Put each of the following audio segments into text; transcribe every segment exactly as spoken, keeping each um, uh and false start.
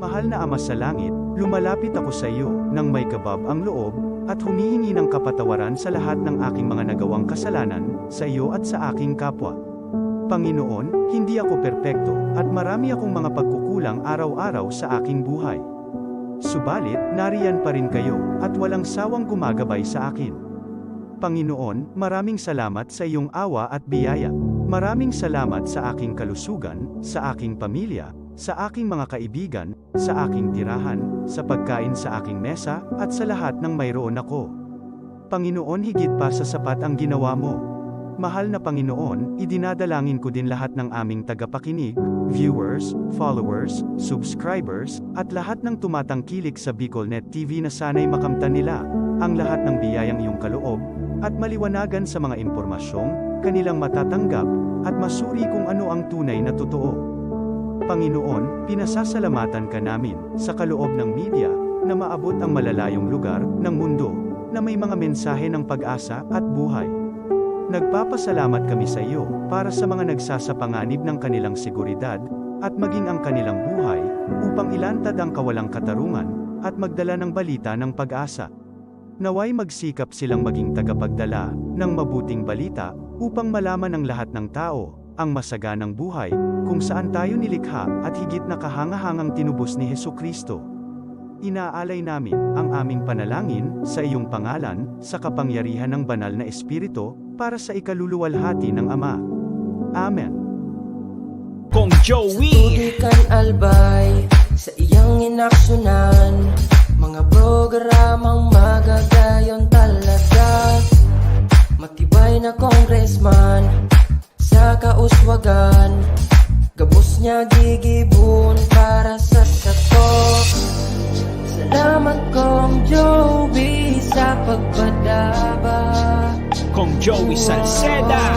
Mahal na Ama sa Langit, lumalapit ako sa iyo nang may kabab ang loob at humihingi ng kapatawaran sa lahat ng aking mga nagawang kasalanan sa iyo at sa aking kapwa. Panginoon, hindi ako perpekto at marami akong mga pagkukulang araw-araw sa aking buhay. Subalit, nariyan pa rin kayo at walang sawang gumagabay sa akin. Panginoon, maraming salamat sa iyong awa at biyaya. Maraming salamat sa aking kalusugan, sa aking pamilya, sa aking mga kaibigan, sa aking tirahan, sa pagkain sa aking mesa, at sa lahat ng mayroon ako. Panginoon, higit pa sa sapat ang ginawa mo. Mahal na Panginoon, idinadalangin ko din lahat ng aming tagapakinig, viewers, followers, subscribers, at lahat ng tumatangkilik sa BicolNet T V na sana'y makamtan nila ang lahat ng biyayang iyong kaloob at maliwanagan sa mga impormasyong kanilang matatanggap at masuri kung ano ang tunay na totoo. Panginoon, pinasasalamatan ka namin sa kaloob ng media na maabot ang malalayong lugar ng mundo na may mga mensahe ng pag-asa at buhay. Nagpapasalamat kami sa iyo para sa mga nagsasapanganib ng kanilang seguridad at maging ang kanilang buhay upang ilantad ang kawalang katarungan at magdala ng balita ng pag-asa. Naway magsikap silang maging tagapagdala ng mabuting balita upang malaman ng lahat ng tao ang masaganang buhay kung saan tayo nilikha at higit na kahangahangang tinubos ni Jesu-Cristo. Inaalay namin ang aming panalangin sa iyong pangalan, sa kapangyarihan ng Banal na Espiritu, para sa ikaluluwalhati ng Ama. Amen. Kong Joey. Tudoy kan Albay, sa iyang inaksyonan, mga programang magagayon talaga. Matibay na congressman, sa kauswagan, gabos niya gigibohon para sa sato. Salamat, Kong Joey, sa pagpadaba. Kong Joey Salceda.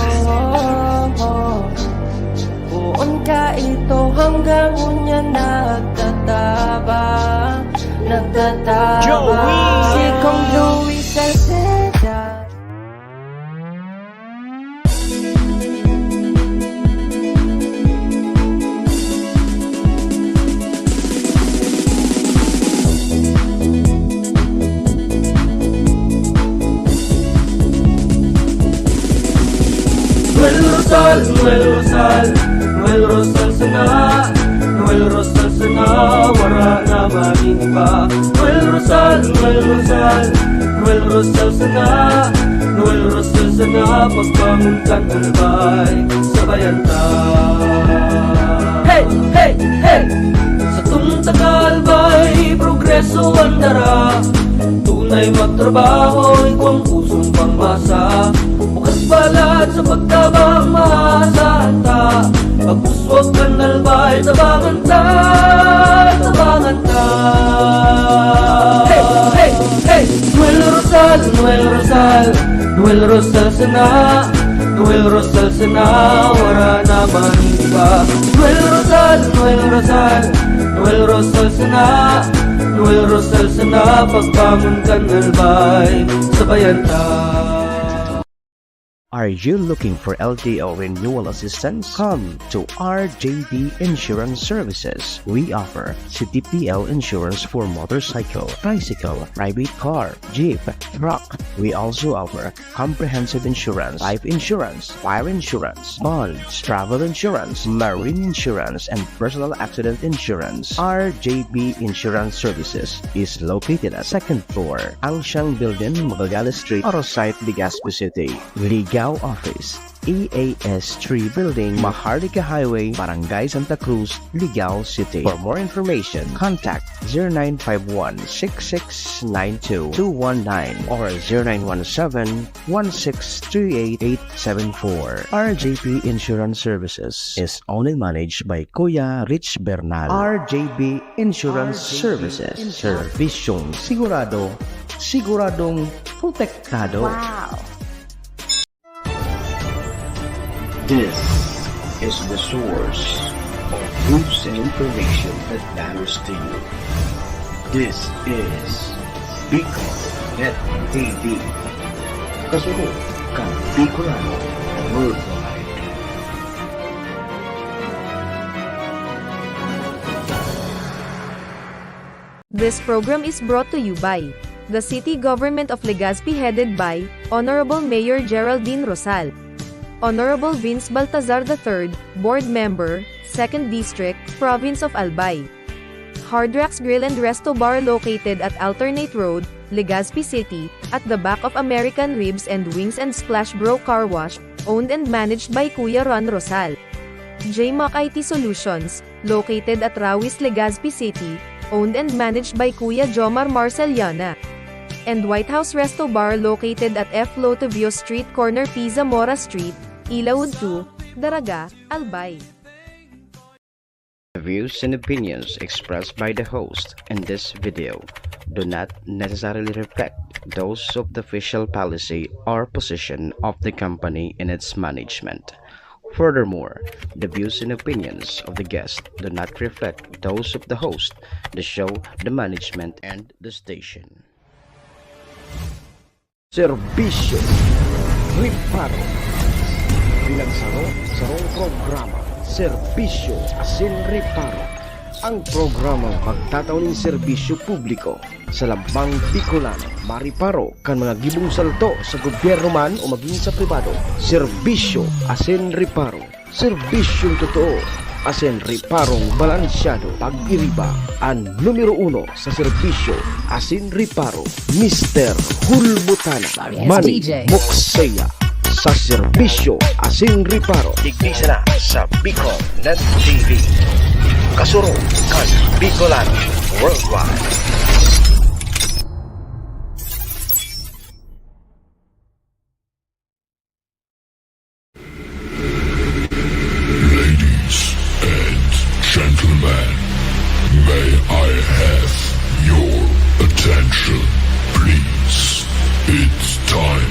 Poon ka ito hanggang unya nagtatabang, nagtatabang. Joey! Si Kong Joey Salceda. Noel Rosal, Noel Rosal, Noel Rosal sana, Noel Rosal sana, wara na maning iba. Noel Rosal, Noel Rosal, Noel Rosal sana, Noel Rosal sana, pagbangon kan Albay, sabayan ta. Hey, hey, hey! Sa tungtang Albay, progreso ang dara. Tunay magtrabaho, igwang pusong pangmasa. Bukas palad sa pagtabang, maasahan ta. Pag-uswag kan Albay, tabangan ta, tabangan ta. Hey, hey, hey! Noel Rosal, Noel Rosal, Noel Rosal sana, Noel Rosal sana, wara na maning iba. Noel Rosal, Noel Rosal, Noel Rosal sana, Noel Rosal sana, pagbangon kan Albay, sabayan ta. Are you looking for L T O renewal assistance? Come to R J B Insurance Services. We offer C T P L insurance for motorcycle, tricycle, private car, jeep, truck. We also offer comprehensive insurance, life insurance, fire insurance, bonds, travel insurance, marine insurance, and personal accident insurance. R J B Insurance Services is located at second floor, Angshang Building, Magallanes Street, Oro Site, Legazpi City. Ligao Office, E A S three Building, Maharlika Highway, Barangay Santa Cruz, Ligao City. For more information, contact zero nine five one six six nine two two one nine or zero nine one seven one six three eight eight seven four. R J P Insurance Services is owned and managed by Kuya Rich Bernal. R J B Insurance Services. Servisyong sigurado, siguradong protektado. Wow! This is the source of news and information that matters to you. This is Bicol Net T V. Kasunod kan Bicolano Worldwide. This program is brought to you by the City Government of Legazpi, headed by Honorable Mayor Geraldine Rosal, Honorable Vince Baltazar the third, Board Member, Second District, Province of Albay. Hard Rocks Grill and Resto Bar, located at Alternate Road, Legazpi City, at the back of American Ribs and Wings and Splash Bro Car Wash, owned and managed by Kuya Ron Rosal. J Mac I T Solutions, located at Rawis, Legazpi City, owned and managed by Kuya Jomar Marceliana. And White House Resto Bar, located at F Lotovio Street, corner P Zamora Street, Ilaud two, Daraga, Albay. The views and opinions expressed by the host in this video do not necessarily reflect those of the official policy or position of the company and its management. Furthermore, the views and opinions of the guest do not reflect those of the host, the show, the management, and the station. Serbisyo Reparo. Bilang saro, sarong programa, Serbisyo asin Reparo. Ang programang magtatao nin serbisyo publiko sa lambang Bicolano, mareparo kan mga gibong salto sa gobyerno man o magin sa pribado. Serbisyo asin Reparo. Serbisyong totoo asin reparong balansyado. Pag-iriba, an numero uno sa serbisyo asin reparo, Mister Hulbutana, Manny Mokseya, sa serbisyo asin reparo. Digdi sana sa Bicol Net T V. Kasurog kan Bicolano Worldwide. Ladies and gentlemen, may I have your attention, please? It's time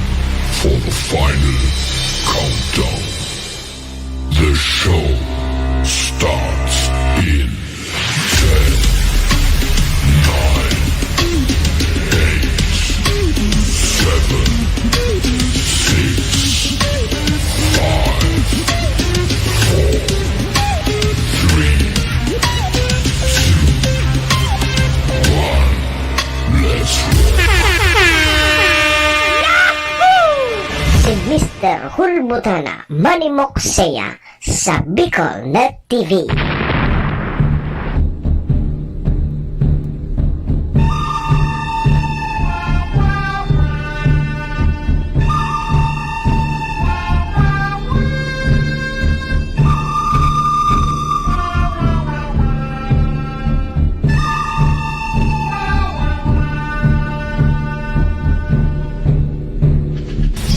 for the final countdown. The show starts in ten, nine, eight, seven, six, five, four, three, two, one. Let's roll. Si Mister Hulbutana, Manny Mokseya, sa Bicol Net T V.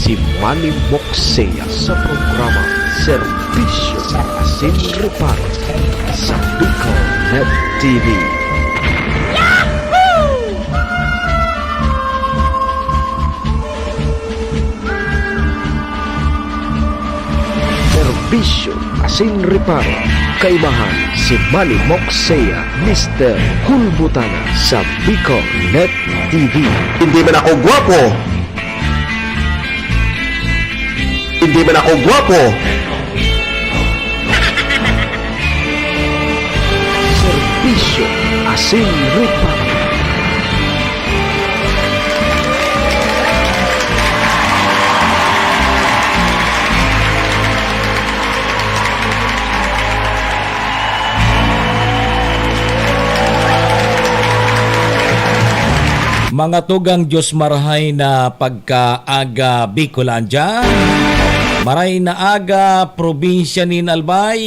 Si Manny Mokseya sa programa Serbisyo asin Reparo sa Bicol Net T V. Serbisyo asin Reparo, kaimahan si Manny Mokseya, Mister Hulbutana sa Bicol Net T V. Hindi man ako gwapo. Hindi man ako gwapo. Serbisyo asin reparo. Mga tugang, Diyos marahay na pagkaaga, Bicolandia. Maray na aga, probinsya nin Albay,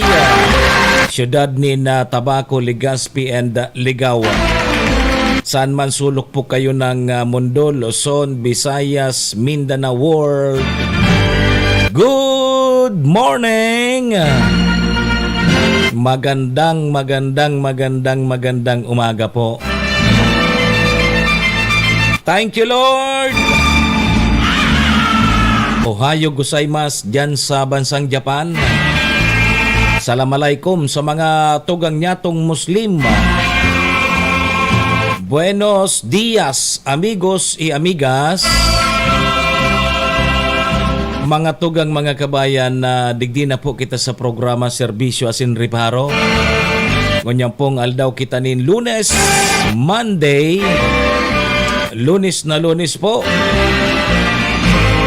syudad nin, ah, Tabaco, Legazpi, and, ah, Ligao. Saan man sulok po kayo ng, ah, mundo, Luzon, Visayas, Mindanao World. Good morning! Magandang, magandang, magandang, magandang umaga po. Thank you, Lord! Ohayo gozaimasu dyan sa bansang Japan. Salam alaikum sa mga tugang nyatong Muslim. Buenos dias, amigos y amigas. Mga tugang, mga kabayan, na digdi na po kita sa programa Serbisyo asin Reparo. Ngunyan pong aldaw kita nin Lunes, Monday, Lunes na Lunes po.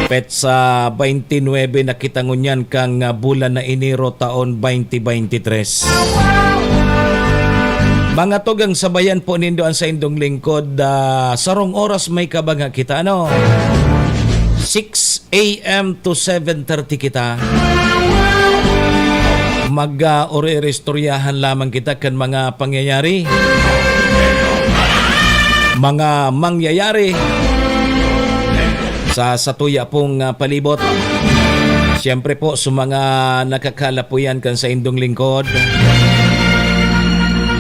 Petsa twenty-nine na kita ngunyan kan, ah, bulan na Enero taon twenty twenty-three. Mga tugang, sabayan po nindo an saindong lingkod, ah, sarong oras may kabanga kita, ano? Six a m to seven thirty kita. Mag, ah, ori-, istoryahan lamang kita kan mga pangyayari, mga mangyayari sa satuya pong, ah, palibot. Siyempre po, sa mga nakakalapuyan kan saindong lingkod,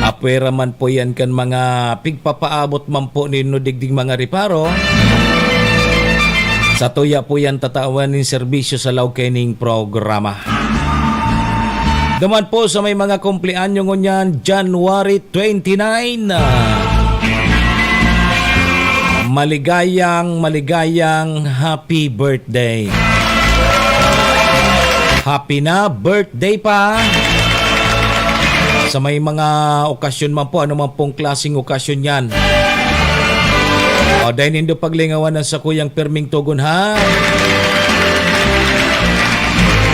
apwera man po yan kan mga pigpapaabot man po nindo digding mga reparo. Satuya po yan tatawan nin serbisyo sa laog kaining programa. Duman po sa may mga kumpleanyo ngunyan, January twenty-nine. Maligayang, maligayang happy birthday. Happy na birthday pa. Sa may mga okasyon man po, ano man pong klaseng okasyon yan. O, dai nindo paglingawan ang sakuyang pirming togon, ha?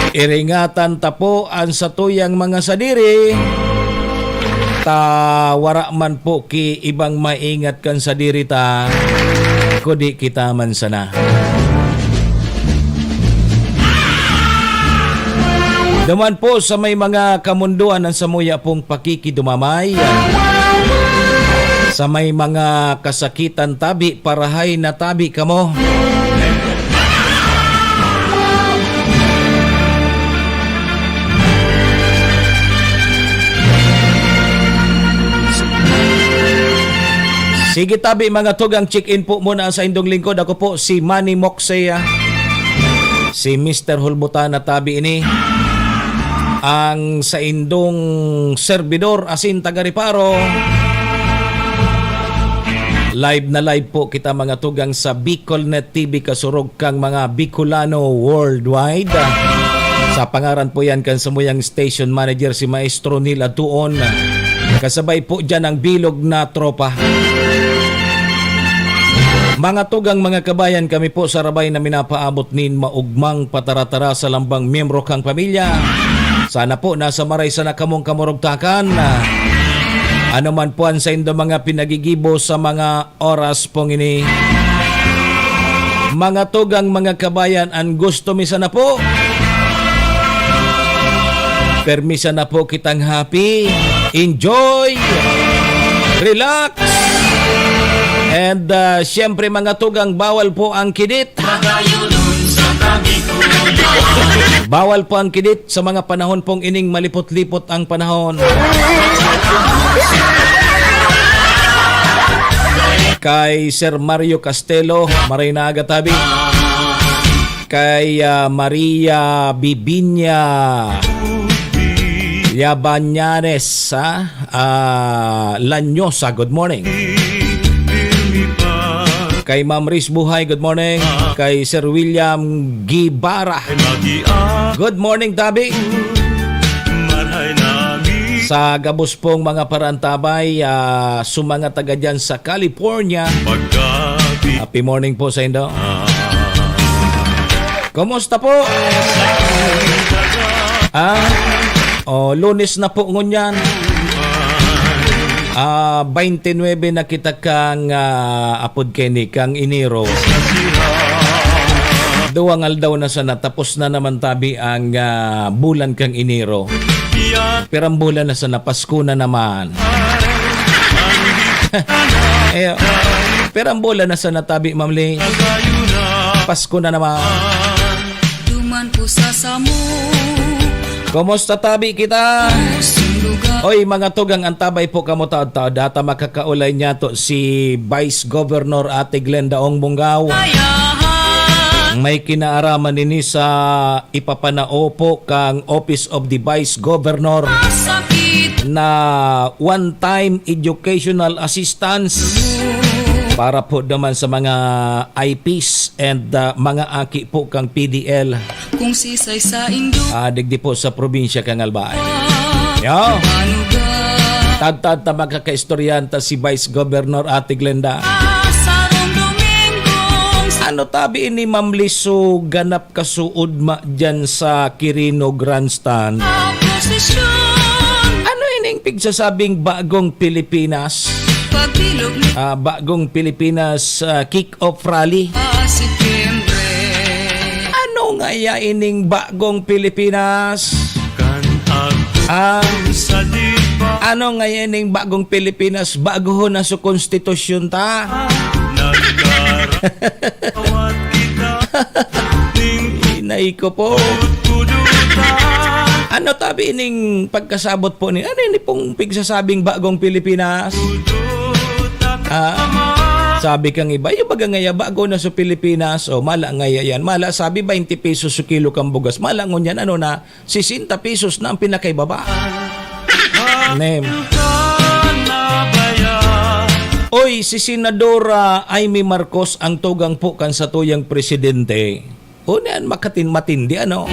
Iringatan ta po an satuyang mga sadiri, ta wara man po ki ibang maingat kan sadiri ta, kundi kita man sana. Duman po sa may mga kamundoan ang samuya pong pakikidumamay. Sa may mga kasakitan tabi, parahay na tabi kamo. Sige tabi, mga tugang, check-in po muna sa indong lingkod. Ako po si Manny Moxea, si Mister Hulbutana tabi ini, ang saindong serbidor asin taga-reparo. Live na live po kita, mga tugang, sa Bicolnet T V, kasurog kang mga Bicolano worldwide. Sa pangaran po yan kan samuyang station manager, si Maestro Neil Atuon. Kasabay po dyan ang bilog na tropa. Mga tugang, mga kabayan, kami po sarabay na minapaabot nin maugmang pataratara sa lambang miyembro kang pamilya. Sana po nasa maray sana kamong kamurugtakan. Ano man po ang saindo mga pinagigibo sa mga oras pong ini. Mga tugang, mga kabayan, ang gusto mi sana po, permi sana po kitang happy, enjoy, relax, and, ah, siyempre, mga tugang, bawal po ang kidit. Bawal po ang kidit sa mga panahon pong ining malipot-lipot ang panahon. Kay Sir Mario Castelo, maray na aga tabi. Kay, ah, Maria Bibinya Yabanyanes, ah, ah, Lanyosa, good morning. Kay Ma'am Riz Buhay, good morning. Kay Sir William Guevara, good morning, tabi. Sa gabos pong mga parantabay, ah, sa mga taga dyan sa California, happy morning po sa indo. Kumusta po? Ah, oh, Lunes na po ngunyan. Ah, twenty-nine na kita kang, ah, apod keni, kang Enero. Duwang aldaw na sana, tapos na naman tabi ang, ah, bulan kang Enero. Pirang bulan na sana, Pasko na naman. Eh, pirang bulan na sana tabi, Ma'am Lee. Pasko na naman. Duman po sa samo. Kumusta tabi kita? Pusong lugar. Oy, mga tugang, antabay po kamo taod-taod. Data makakaulay niya to si Vice Governor Ate Glenda Ong Bungao. Ayahan. May kinaaraman nini sa ipapanao po kang Office of the Vice Governor Masakit. Na one-time educational assistance para po naman sa mga I Ps and, ah, mga aki po kang P D L. Kung sisay sa indo. Ah, digdi po sa probinsya kang Albay. Yo. Panuga. Tadtad ta makakaistoryahan ta si Vice Governor Ate Glenda. Sarong Domingong sa Ano tabi ini, Ma'am Liso, ganap kasuod ma dyan sa Quirino Grandstand? Posisyon. Ano ining pigsasabing bagong Pilipinas? Pagbilog ni Ah, bagong Pilipinas, ah, kick-off rally. September. Ano ngaya ining bagong Pilipinas? Kan Ah, sa di pa Ano ngaya ining bagong Pilipinas? Bagohon na sa konstitusyon ta. Nagkarawat kita. Inay ko po. Ano tabi ining pagkasabot po ni, ano ini pong pigsasabing bagong Pilipinas? Ah, sabi kang iba, yung baga ngaya, bago na sa Pilipinas, o mala ngaya yan. Mala, sabi, twenty pesos sa kilo kang bugas. Mala ngunyan, ano na, sesenta pesos na ang pinakaibaba. Nem. Oy, si Senadora Imee Marcos ang tugang po kan satuyang presidente. O niyan, makatin-, matindi, ano?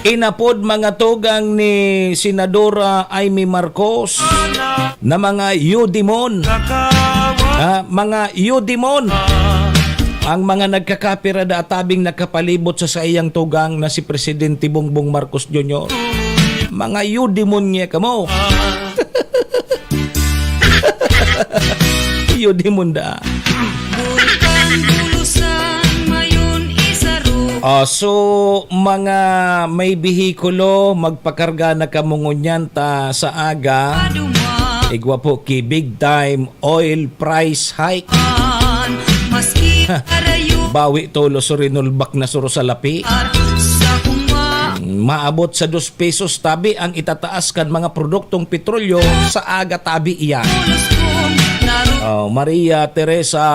Inapod mga tugang ni Senadora Imee Marcos na mga yudimon. Ha? Mga yudimon. Ang mga nagkakapira da atabing nakapalibot sa saiyang tugang na si Presidente Bongbong Marcos Junior. Mga yudimon niya kamo. Yudimon da. Bulkan Bulusan, Mayon, Isaro. Ah, so, mga may behikulo, magpakarga na kamo ngunyan ta sa aga. Paduma. Igwa po ki big time oil price hike. Maski karayo. Bawi tolos o rinulbak na suro sa lapi. Sa kuma. Maabot sa dos pesos tabi ang itataas kan mga produktong petrolyo sa aga tabi iyan. Ulos kong naru- Oh, Maria Teresa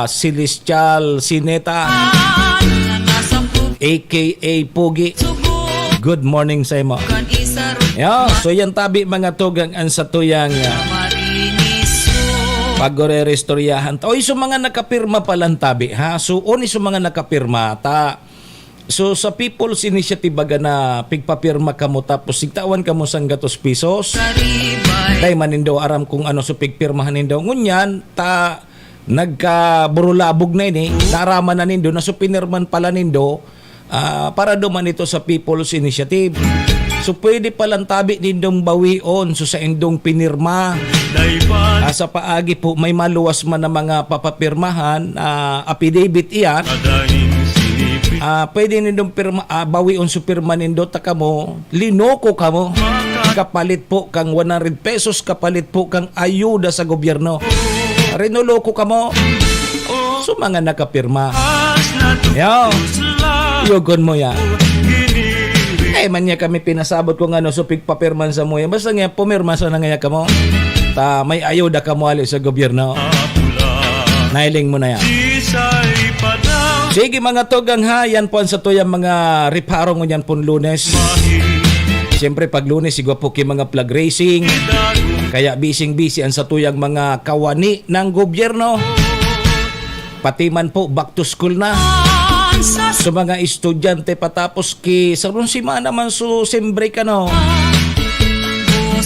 Celestial Sineta, na nasangkog A K A Pogi. Sugo. Good morning sa imo. Kan isa ro- Yeah, so yan tabi mga tugang ang satuyang, ah, Marinis. Pagore-restoryahan ta. Oy, so mga nakapirma pa lang tabi, ha? So, oni so mga nakapirma, ta, so, sa People's Initiative baga na pigpapirma kamo tapos sigtawan kamo sang gatos pesos. Karibay. Dai man nindo aram kung ano so pigpirmahan nindo. Ngunyan, ta, nagkaburulabog na ini, naaraman na nindo na so pinirman pala nindo, ah, para duman ito sa People's Initiative. So, pwede palang tabi nindong bawion so saindong pinirma. Ah, sa paagi po, may maluwas man na mga papapirmahan, ah, affidavit iyan. Ah, pwede nindong pirma, ah, bawion so pirma nindo, ta kamo, linoko kamo. Kapalit po kang one hundred pesos, kapalit po kang ayuda sa gobyerno. Rinoloko kamo. So, mga nakapirma. Yo. Yugon mo yan. Eh, man niya kami pinasabot kung ano, so pigpapirman sa muya. Basta nga, pumirma sa nangaya kamo. Ta, may ayuda kamo ali sa gobyerno. Nailing mo na yan. Sige, mga tugang ha, yan po ang satuyang mga reparo ngunyan pon Lunes. Siyempre, pag Lunes, igwa po ki mga flag raising. Kaya bising-bisi ang satuyang mga kawani ng gobyerno. Pati man po, back to school na. Sa mga estudyante, patapos ki, sa rong semana man, so, sem break, ano?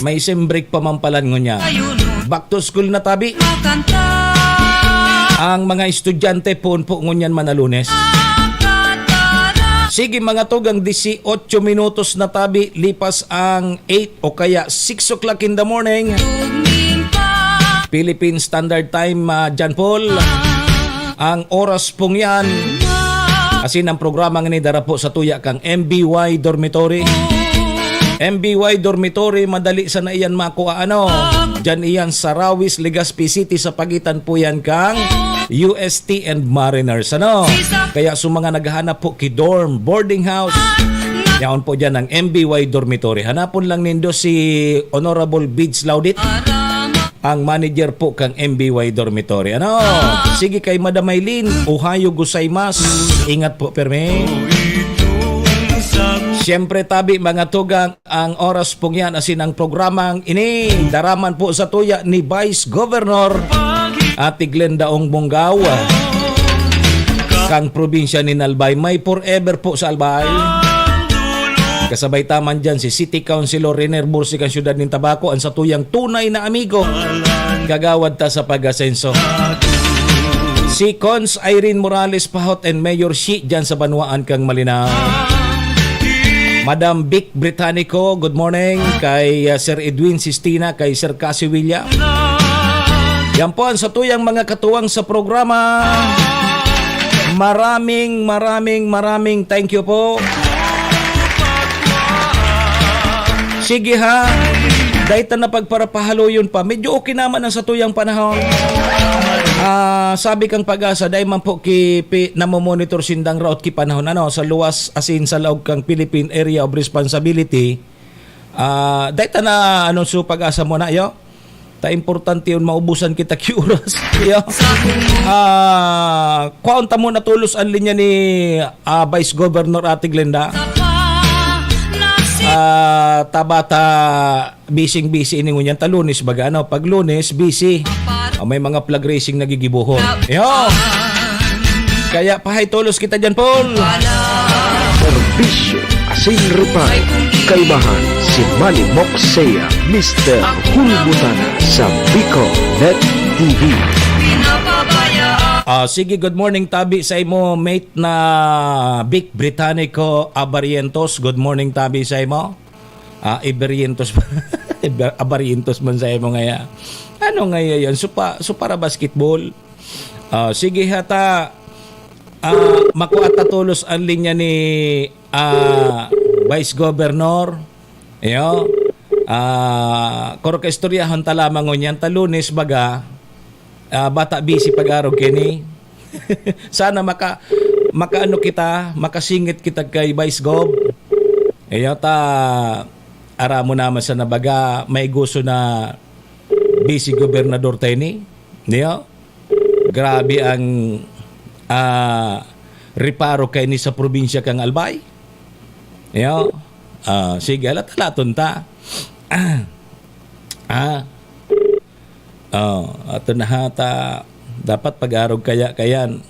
May sem break pa man pala ngunyan. Back to school na tabi. Ang mga estudyante, poon po ngunyan man na Lunes. Sige, mga tugang, disiotso minutos na tabi, lipas ang eight o kaya six o'clock in the morning. Philippine Standard Time, ah, John Paul. Ang oras pong yan. Asin ang programa ngani dara po sa tuya kang M B Y Dormitory. M B Y Dormitory, madali sana iyan makua, ano? Diyan iyan sa Rawis, Legazpi City, sa pagitan po yan kang U S T and Mariners, ano? Kaya sa mga naghahanap po ki dorm, boarding house, yaon po diyan ang M B Y Dormitory. Hanapon lang nindo si Honorable Bids Laudit, ang manager po kang M B Y Dormitory. Ano? Sige kay Madam Maylin, ohayo gozaimasu. Ingat po, permi. Siyempre, tabi, mga tugang, ang oras pong yan, asin ang programang ini, daraman po sa tuya ni Vice Governor Ate Glenda Ong Bonggaw, kang probinsya ni Albay. May forever po sa Albay. Kasabay ta man dyan si City Councilor Rene Bursi kan siyudad nin Tabaco, ang satuyang tunay na amigo. Kagawad ta sa pag-asenso. Si Cons Irene Morales Pahot and Mayor Shi dyan sa Banwaan kang Malinao. Madam Vic Britannico, good morning. Kay, uh, Sir Edwin Sistina, kay Sir Cassie William. Yan po ang satuyang mga katuwang sa programa. Maraming, maraming, maraming thank you po. Sige ha, dahil ta na pagparapahaloyon pa, medyo okay naman ang satuyang panahon. Ah, sabi kang Pag-asa, dahil man po ki, pi, namomonitor sindang raot ki panahon, ano, sa luwas asin sa laog kang Philippine Area of Responsibility. Ah, dahil ta na, ano, so Pag-asa mo na, yo? Ta importante yun, maubusan kita ki oras. Yo. Ah, kwaon ta muna tolos ang linya ni, ah, Vice Governor Ate Glenda. Ah, tabata, bising-busy ini ngunyan ta Lunes, baga, ano, pag Lunes, busy. Ah, may mga flag raising nagigibuhon. Yo. Kaya pahay tolos kita dyan, Paul. Serbisyo asin reparo. Kaibahan si Manny Moxea, Mister Hulbutana sa Bicol Net T V. Ah, sige, good morning, tabi sa imo, mate na Vic Britannico Abarientos. Good morning, tabi sa imo. Ah, Iberientos, Iber-, Abarientos man sa imo ngaya. Ano ngaya yan? So, pa, so para basketball? Ah, sige, hata, ah, makua ta tolos ang linya ni, ah, Vice Governor. Iyo. Ah, kuro ka istoryahon ta lamang ngunyan ta Lunes, baga, ah, bata busy pag-arog kini. Sana maka-, makaano kita, makasingit kita kay Vice Gov. Iyo ta, aram mo naman sa nabaga, may gusto na busy gobernador ta ini. Iyo. Grabe ang, ah, reparo kaini sa probinsya kang Albay. Iyo. Ah, sige, alat-alaton ta. Ah. Oh, ato na hata. Dapat pag-arog kaya kayan.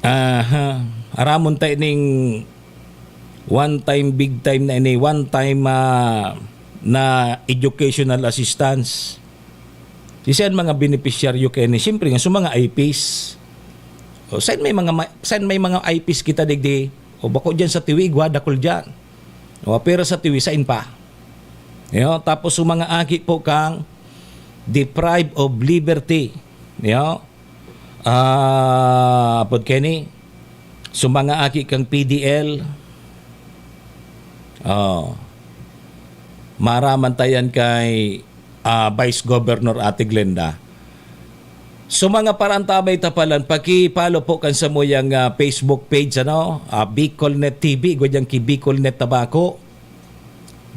Aha. Aramon ta ining one time, big time na ini, one time, ah, na educational assistance. Siisay an mga benepisyaryo kaini? Siyempre nga, sa mga I Ps. O, saan may mga ma-, saan may mga I Ps kita digdi? O, bako dyan sa Tiwi, igwa, dakul dyan. O, pero sa Tiwi, sain pa? Yo, tapos sa mga aki po kang deprived of liberty. Yo. Ah, apod kini, sa mga aki kang P D L. Oh. Maraman ta yan kay, ah, Vice Governor Ate Glenda. So, mga paraantabay ta palan, paki-follow po kan samuyang, ah, Facebook page, ano, ah, Bicol Net T V, igwa diyan ki Bicol Net Tabaco,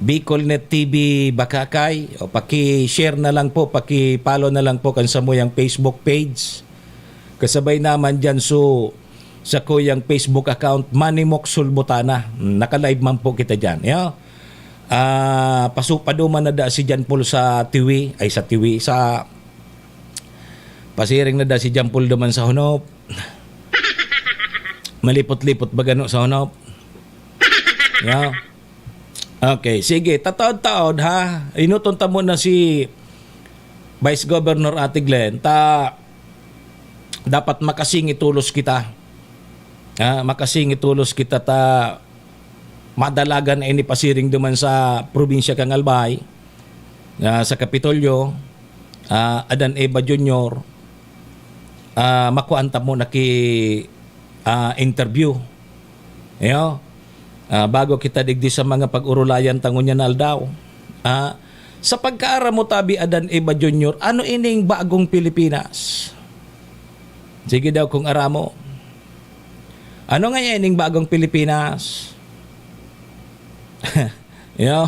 Bicol Net T V Bacacay, o paki-share na lang po, paki-follow na lang po kan samuyang Facebook page. Kasabay naman diyan, so, sa kuyang Facebook account, Manimok Sulbutana. Hmm, naka-live man po kita diyan, yo. Ah, pasu-, paduman na da si John Paul sa Tiwi, ay, sa Tiwi, sa Pasiring na da si John Paul duman sa hunop. Malipot-lipot ba gano sa hunop? Yeah. Okay, sige. Tataod-taod, ha? Inuton ta muna si Vice Governor Ate Glenn. Ta, dapat makasingit tolos kita. Ha? Makasingit tolos kita ta madalagan na ini pasiring duman sa probinsya kan Albay, ah, sa Kapitolyo, ah, Adan Eva Junior, ah, makuan ta mo na ki, ah, interview. Iyo. Ah, bago kita digdi sa mga pag-urulayan ta ngunyan na aldaw. Ah, sa pagkaaram mo, tabi, Adan Eva Junior, ano ining bagong Pilipinas? Sige daw kung aram mo. Ano nga yan, ining bagong Pilipinas? Yo.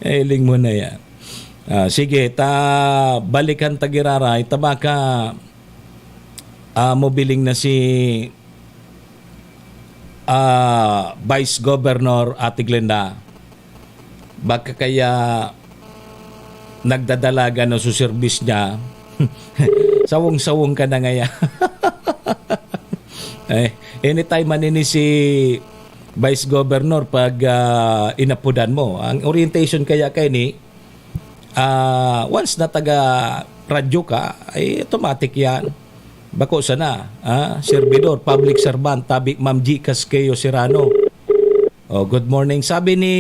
Hiling mo na yan. Ah, sige, ta balikan ta giraray, ta baka, ah, mobiling na si, ah, Vice Governor Ate Glenda. Baka kaya nagdadalagan na su serbis niya. Sawong-sawong ka na ngaya. Eh, anytime man ini si Vice Governor pag, ah, inapodan mo. Ang orientation kaya kay ni, ah, once na taga radyo ka, ay automatic yan. Bako sana, ah, servidor, public servant, tabi Ma'am G. Casqueo Serrano. Oh, good morning. Sabi ni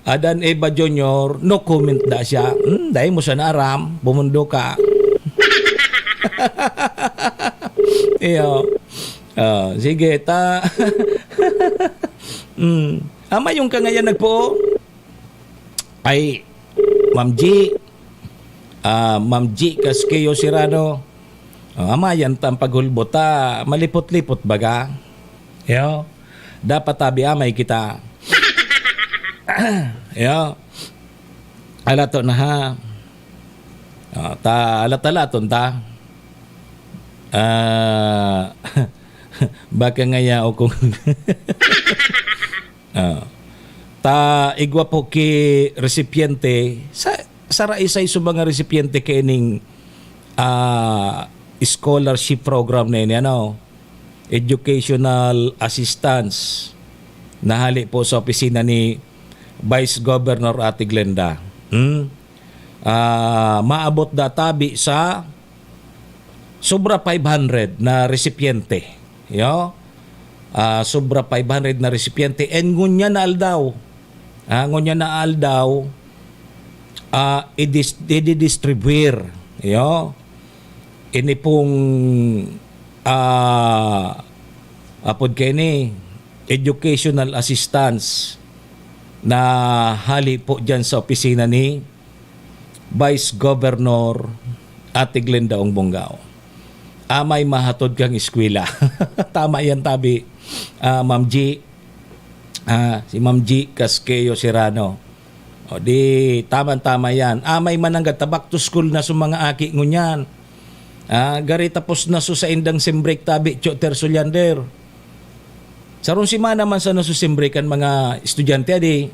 Adan Eva Junior, no comment da siya. Hmm, dai mo sana aram, bumundo ka. Iyo. Ah, sige, ta. Hmm. Ama yung kangayan nagpo. Ay, Ma'am G. Ah, Ma'am G. Casqueo Serrano. Oh, ama yan ta ang paghulbot ta. Malipot-lipot baga. Iyo. Dapat tabi amay kita. Iyo. Alato na ha. Ah, ta alat-alaton ta. Ah, baka ngaya o kung Ah. Ta igwa po ki resipiente sa, sa raisay sa mga resipiente kaining, ah, scholarship program na ini, ano, educational assistance na hali po sa opisina ni Vice Governor Ate Glenda. Hmm? Ah, maabot da tabi sa sobra five hundred na resipiente. Yo? Ah, sobra five hundred na resipiente. And ngunyan na aldaw, ah, ngunyan na aldaw, ah, idis-, ididistribuir. Yo? Ini pong, ah, apod kaini, educational assistance na hali po dyan sa opisina ni Vice Governor Ate Glenda Ong Bongao. Amay mahatod kang eskwela. Tama yan, tabi, ah, Ma'am G. Ah, si Ma'am G. Casqueo Serrano. O di, tama-tama yan. Amay mananggad ta, back to school na sa mga aki ngunyan. Ah, gari tapos na so sa indang sem break, tabi, Cho Terso Leander. Sarong semana man sana so sem break kan mga estudyante, adi.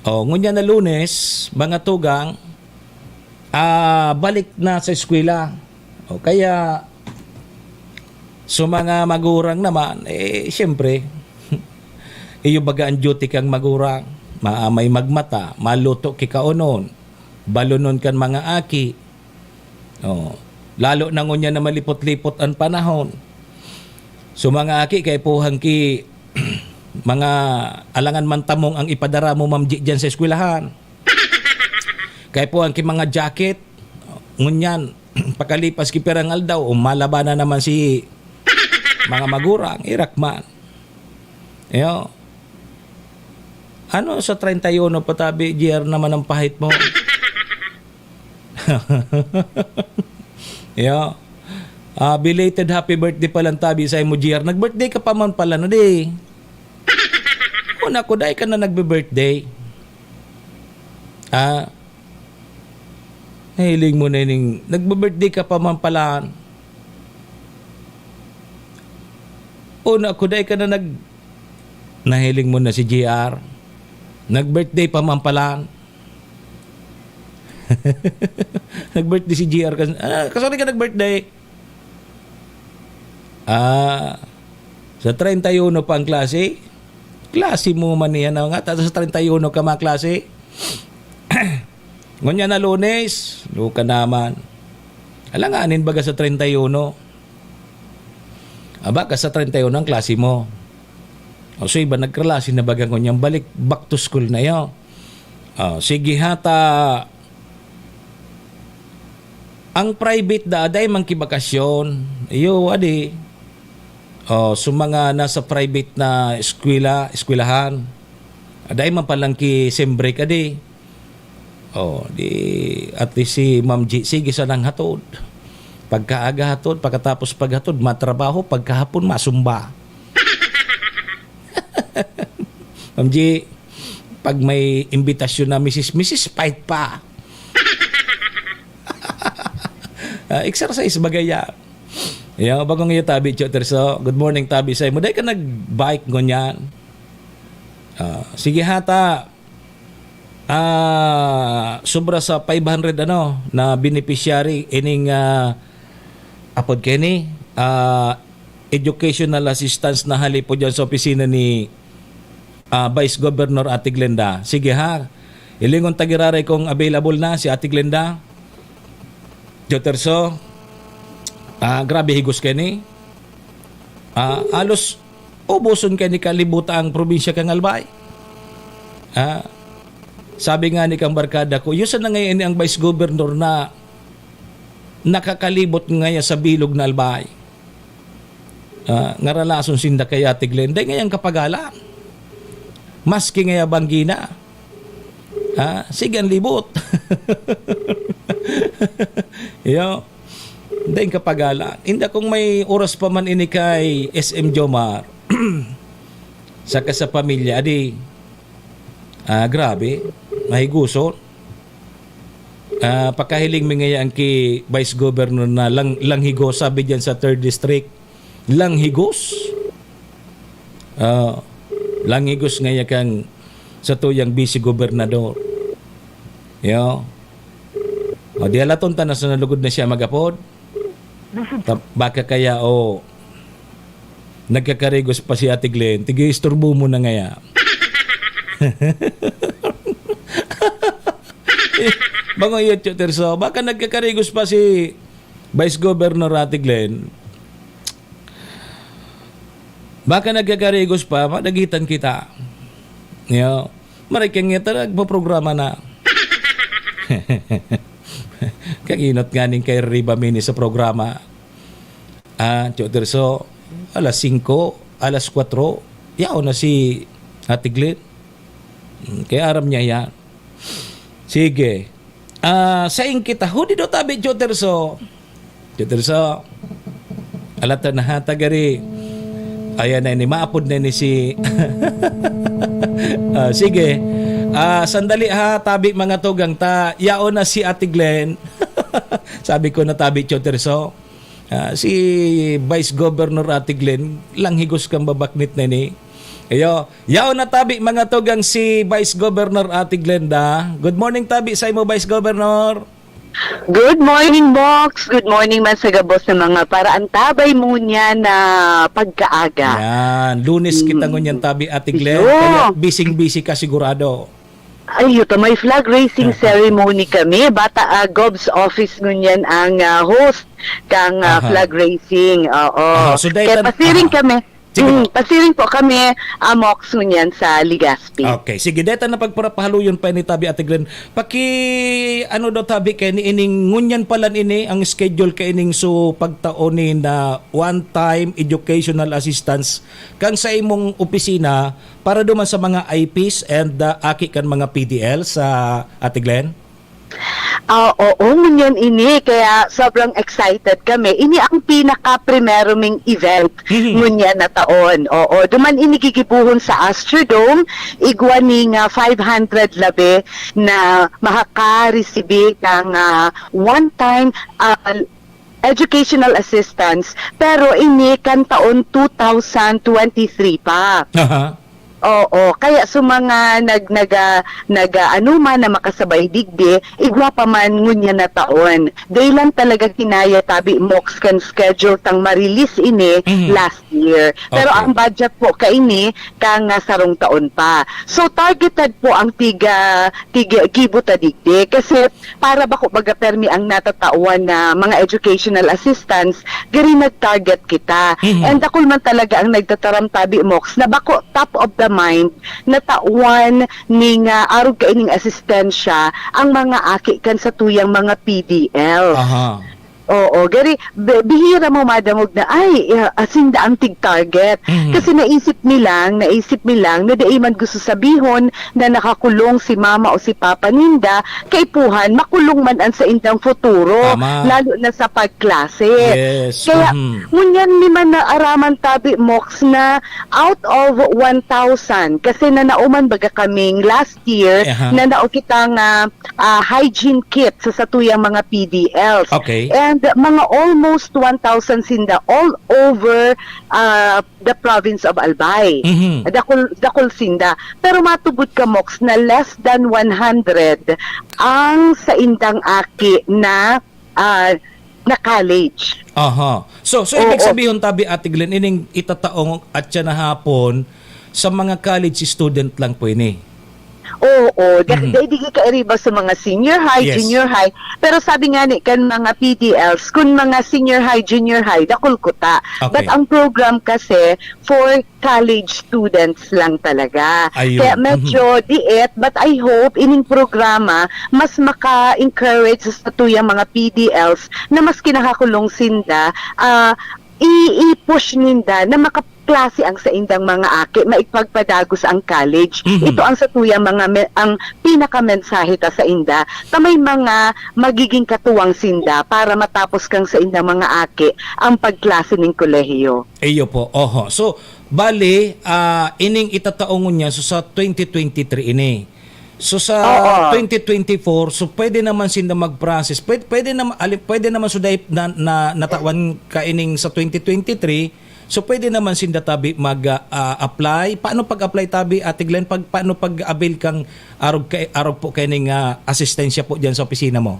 O, ngunyan na Lunes, mga tugang, ah, balik na sa eskwela. O, kaya, so mga magurang naman, eh, siyempre, iyo baga ang duty kang magurang. Maamay magmata, maluto kikaonon, balonon kan mga aki. O, lalo na ngunyan na malipot-lipot ang panahon. So, mga aki, kaipuhan ki, mga alangan man tamong ang ipadara mo, Ma'am G, dyan sa eskwelahan. Kaipuhan ki mga jacket, ngunyan, pakalipas ki pirang aldaw, o malaba na naman si mga magurang, irak man. Iyo. Ano sa treinta y uno pa tabi, G R naman ang pahit mo? Iyo. Ah, belated happy birthday pa lang tabi sa imo, G R. Nag-birthday ka pa man pala, no, di? Una ko, dai ka na nagbe-birthday. Ah, nahiling mo na ining, nagbe-birthday ka pa man pala. Una ko, dai ka na nag-, nahiling mo na si G R. Nag-birthday pa man pala. Nag-birthday si G R. Kas-, ah, kasali ka nag-birthday. Ah, sa treinta y uno pa ang klase? Klase mo man yan, nga, ta-, sa treinta y uno ka mga klase? Ngunyan na Lunes, luka naman. Alanganin baga sa treinta y uno. Aba, ka sa treinta y uno ang klase mo. O, so iba nagkalase na baga ngunyan balik, back to school na yo. O, sige ha, ta, ang private da, aday man ki bakasyon. Iyo, adi. O, so mga nasa private na eskwela, eskwelahan, aday man palang ki sem break, adi. O, di, at least si Ma'am G, sige sanang hatod. Pagkaaga hatod, pagkatapos paghatod, matrabaho, pagkahapon, masumba. Ma'am G, pag may imbitasyon na misis, misis, fight pa. Ah, exercise bagay yan. Yung bagong iyo, tabi, Cho Terso. Good morning, tabi, sa imo. Dahil ka nag-bike, ngunyan. Ah, sige, hata. Ah, sobra sa five hundred, ano, na beneficiary ining, ah, apod kini, ah, educational assistance na halipod dyan sa opisina ni, ah, Vice Governor Ate Glenda. Sige ha, hilingon ta giraray kung available na si Ate Glenda. Joterso, ah, grabe higos kaini. Ah, halos uboson kaini kalibutan ang probinsya kan Albay. Ah, sabi nga ni kang barkada ko, "Iyo sana ngayon ang Vice Governor na nakakalibot ngaya sa bilog na Albay." Ah, ngaralason sinda kay Ate Glenn, dai ngayang kapagalan. Maski ngaya banggi na. Ah, sige ang libot. Iyo. Dai kapagalan. Inda kung may oras pa man ini kay S M Jomar, saka sa pamilya, adi, ah, grabe, mahiguson. Ah, pakahiling mi ngaya ang ki Vice Governor na lang, langhigos, sabi diyan sa third District. Langhigos. Ah, langhigos ngaya kang sa tuyang Vice Gobernador. Yo. O, di alaton ta na sa nalugod na siya magapod. Ta-, baka kaya, o, nagkakarigos pa si Ate Glenn. Tige, isturbo mo na ngaya. Bango iyo, Tio Terso. Baka nagkakarigos pa si Vice Governor Ate Glenn. Baka nagkakarigos pa, madagitan kita. Yo. Maray kang ngeta, nagpaprograma na. Kaginot nga ning kay Riba Mini sa programa. Ah, Tio Terso, alas singko, alas kwatro, yaon na si Ate Glenn. Hmm, kaya aram niya yan. Sige. Ah, saing kita. Hudi do tabi, Tio Terso. Tio Terso. Alata na ha, tagari. Ayan na ini, maapod na ini si Ah, sige. Ah, sandali ha, tabi mga tugang ta. Yaon na si Ate Glenn. Sabi ko na tabi, Tio Terso. Ah, si Vice Governor Ate Glenn, langhigos kang babaknit na ini. Ayo, yaon na tabi mga tugang si Vice Governor Ate Glenda. Good morning tabi sa imo, Vice Governor. Good morning, Mox. Good morning man sa gabos na mga paraantabay mo niya na pagkaaga. Yan, Lunes kita Mm. ngunyan tabi, Ate Glenn. Iyo. Kaya bising-busy ka sigurado. Ay, yuta, may flag raising ceremony kami. Bata, ah, Gob's office ngunyan ang, ah, host kang, ah, Aha. flag raising. Oo. Aha, so, Kaya daytan-, pasiring aha. kami. Sige Mm, po. pasiring po kami, ah, Mox, ngunyan sa Legazpi. Okay. Sige, deta na pagparapahaluyon pa ini tabi, Ate Glenn. Paki, ano daw tabi kay ni ining ngunyan pala ini, ang schedule kay ining so pagtao ni na one-time educational assistance kan sa imong opisina para duman sa mga I Ps and, ah, aki kan mga P D L sa Ate Glenn? Ah, oo, ngunyan ini. Kaya sobrang excited kami. Ini ang pinaka-primero ming event Mhm. ngunyan na taon. Oo, duman ini gigibohon sa Astrodome. Igwa ning, ah, five hundred labi na makaka-receive ng, ah, one-time, ah, educational assistance. Pero ini kan taon two thousand twenty-three pa. Aha. Oo, kaya sa mga nag-, naga-, naga-, ano man na makasabay digdi, igwa pa man ngunyan na taon. Dai lang talaga kinaya tabi, Mox, kan schedule tang ma-release ini Mhm. last year. Pero Okay. ang budget po kaini kang, ah, sarong taon pa. So, targeted po ang tiga, tiga gibo ta digdi. Kasi para bako baga permi ang natatawan na mga educational assistance, gari nag-target kita. Mhm. And dakul man talaga ang nagtataram tabi, Mox, na bako top of the mind na tawan ning, ah, arog kaining asistensya ang mga aki kan sa tuyang mga P D L. Aha. Oo, gari, bi-, bihira mo madangog na, "Ay, ah, asin da ang tig-target." Mhm. Kasi naisip mi lang, naisip mi lang na dai man gusto sabihon na nakakulong si mama o si papa ninda, kaipuhan, makulong man ang saindang futuro, Tama. lalo na sa pagklase. Yes. Kaya, Mhm. ngunyan mi man naaraman tabi, Mox, na out of one thousand, kasi nanao man baga kaming last year, Aha. nanao kita nga, ah, hygiene kit sa satuyang mga P D Ls. Okay. And mga almost one thousand sinda all over, ah, the province of Albay. Mhm. Dakul, dakul sinda. Pero matubod ka, Mox, na less than one hundred ang saindang aki na, ah, na college. Aha. So, so ibig Oo. sabihon tabi, Ate Glenn, ining itataong at siya na hapon sa mga college student lang po ini? Oo, da-, Mhm. dai digdi kairiba sa mga senior high, Yes. junior high. Pero sabi nga ni kan mga P D Ls, kun mga senior high, junior high, dakul kuta. Okay. But ang program kasi for college students lang talaga. Ayun. Kaya medyo Mhm. diit, but I hope ining programa mas maka-encourage sa tuyang mga P D Ls na mas kinakakulong sinda, ah, i-, i-push ninda na makaklase ang saindang mga aki, maipagpadagos ang college. Mhm. Ito ang sa tuyang mga me-, ang pinakamensahe ta sainda, ta may mga magiging katuwang sinda para matapos kang saindang mga aki ang pagklase ning kolehiyo. Iyo po, oho. So, bali, ah, ining itataong niya, so sa twenty twenty-three ini. So sa Oo. twenty twenty-four, so pwede naman sinda mag-process. Pwede, pwede naman, ali-, pwede naman so dahil na, na, natawan ka ining sa twenty twenty-three, so pwede naman sinda tabi mag, ah, ah, apply. Paano pag-apply tabi, Ate Glenn? Pag, paano pag-avail kang arog, kay, arog po kaining, ah, asistensya po diyan sa opisina mo?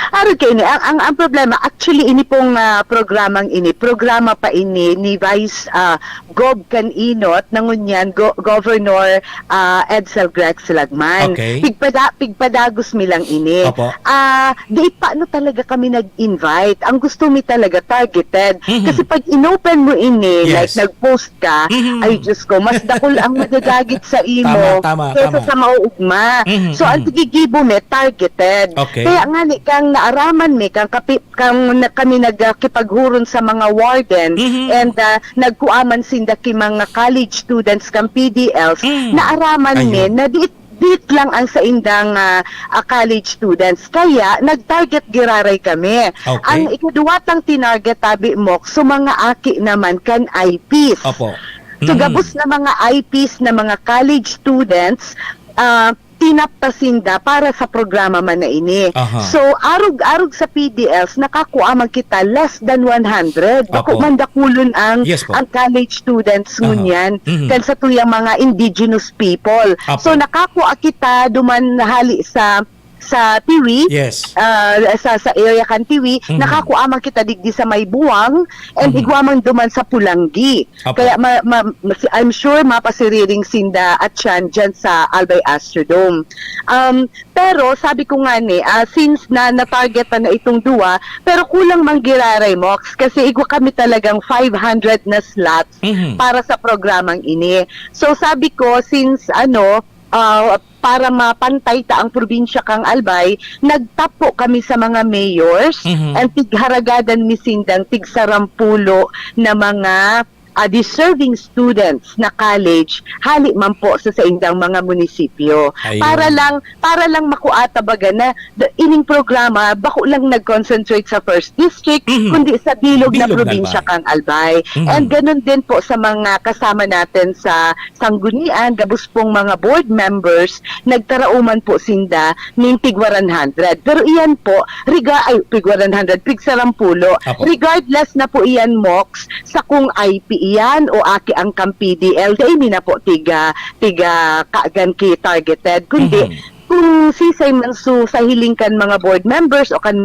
Arog kaini, ang, ang, ang problema, actually, ini pong, ah, programang ini, programa pa ini ni Vice, ah, Gov kan Inot, na ngunyan Go-, Governor, ah, Edsel Grex Lagman. Okay. Pigpada-, pigpadagos mi lang ini. Opo. Ah, di paano talaga kami nag-invite? Ang gusto mi talaga, targeted. Mhm. Kasi pag inopen mo ini, Yes. like, nag-post ka, Mhm. ay, Diyos ko, mas dakul ang madadagit sa imo Tama, tama, kesa tama. sa mauugma. Mhm, So, ang mhm. tigigibo mi, targeted. Okay. Kaya nga ni, kang naaraman mi, kang kapi-, kang na, kami nagkipaghuron sa mga warden, Mhm. and, ah, nagkuaman sinda ki mga college students kang P D Ls, Mm. naaraman Ayun. mi na di, dit lang ang saindang, ah, ah, college students. Kaya, nag-target giraray kami. Okay. Ang ikaduwa tang tinarget, tabi mo, so mga aki naman kan I Ps. Opo. So, Mm. gabos na mga I Ps na mga college students, ah, tinapta sinda para sa programa man na ini. Aha. So, arog-arog sa P D Ls, nakakua man kita less than one hundred. Bako Apo. man dakulon ang, Yes po. ang college students Aha. ngunyan, Mhm. kan sa tuyang mga indigenous people. Apo. So, nakakua kita duman hali sa, sa Tiwi, Yes. ah, sa, sa area kan Tiwi, Mhm. nakakua man kita digdi sa may Buwang, and Mhm. igwa man duman sa Pulanggi. Apo. Kaya ma-, ma-, ma-, si-, I'm sure mapasiriring sinda at siyan dyan sa Albay Astrodome. Um, pero sabi ko nga ni, ah, since na na-target na itong duwa, pero kulang man giraray, Mox, kasi igwa kami talagang five hundred na slots Mhm. para sa programang ini. So sabi ko, since ano, ah, para mapantay ta ang probinsya kang Albay, nagtapo kami sa mga mayors Mhm. and tigharagadan mi sindang tigsarampulo na mga, ah, deserving students na college, hali man po sa saindang mga munisipyo. Ayun. Para lang, para lang makuata baga na da-, ining programa, bako lang nag-concentrate sa First District, Mhm. kundi sa bilog na Bilog na probinsya Albay. kang Albay. Mhm. And ganun din po sa mga kasama natin sa Sanggunian, gabos pong mga board members, nagtarao man po sinda nin tig one hundred. Pero iyan po, riga-, ay, tig one hundred, tig sarampulo. Apo. Regardless na po iyan, Mox, sa kung I P iyan o aki ang kang P D L, dai mi na po tiga, tiga kagan ki targeted, kundi Mhm. kung sisay man su-, sa hiling kan mga board members o kan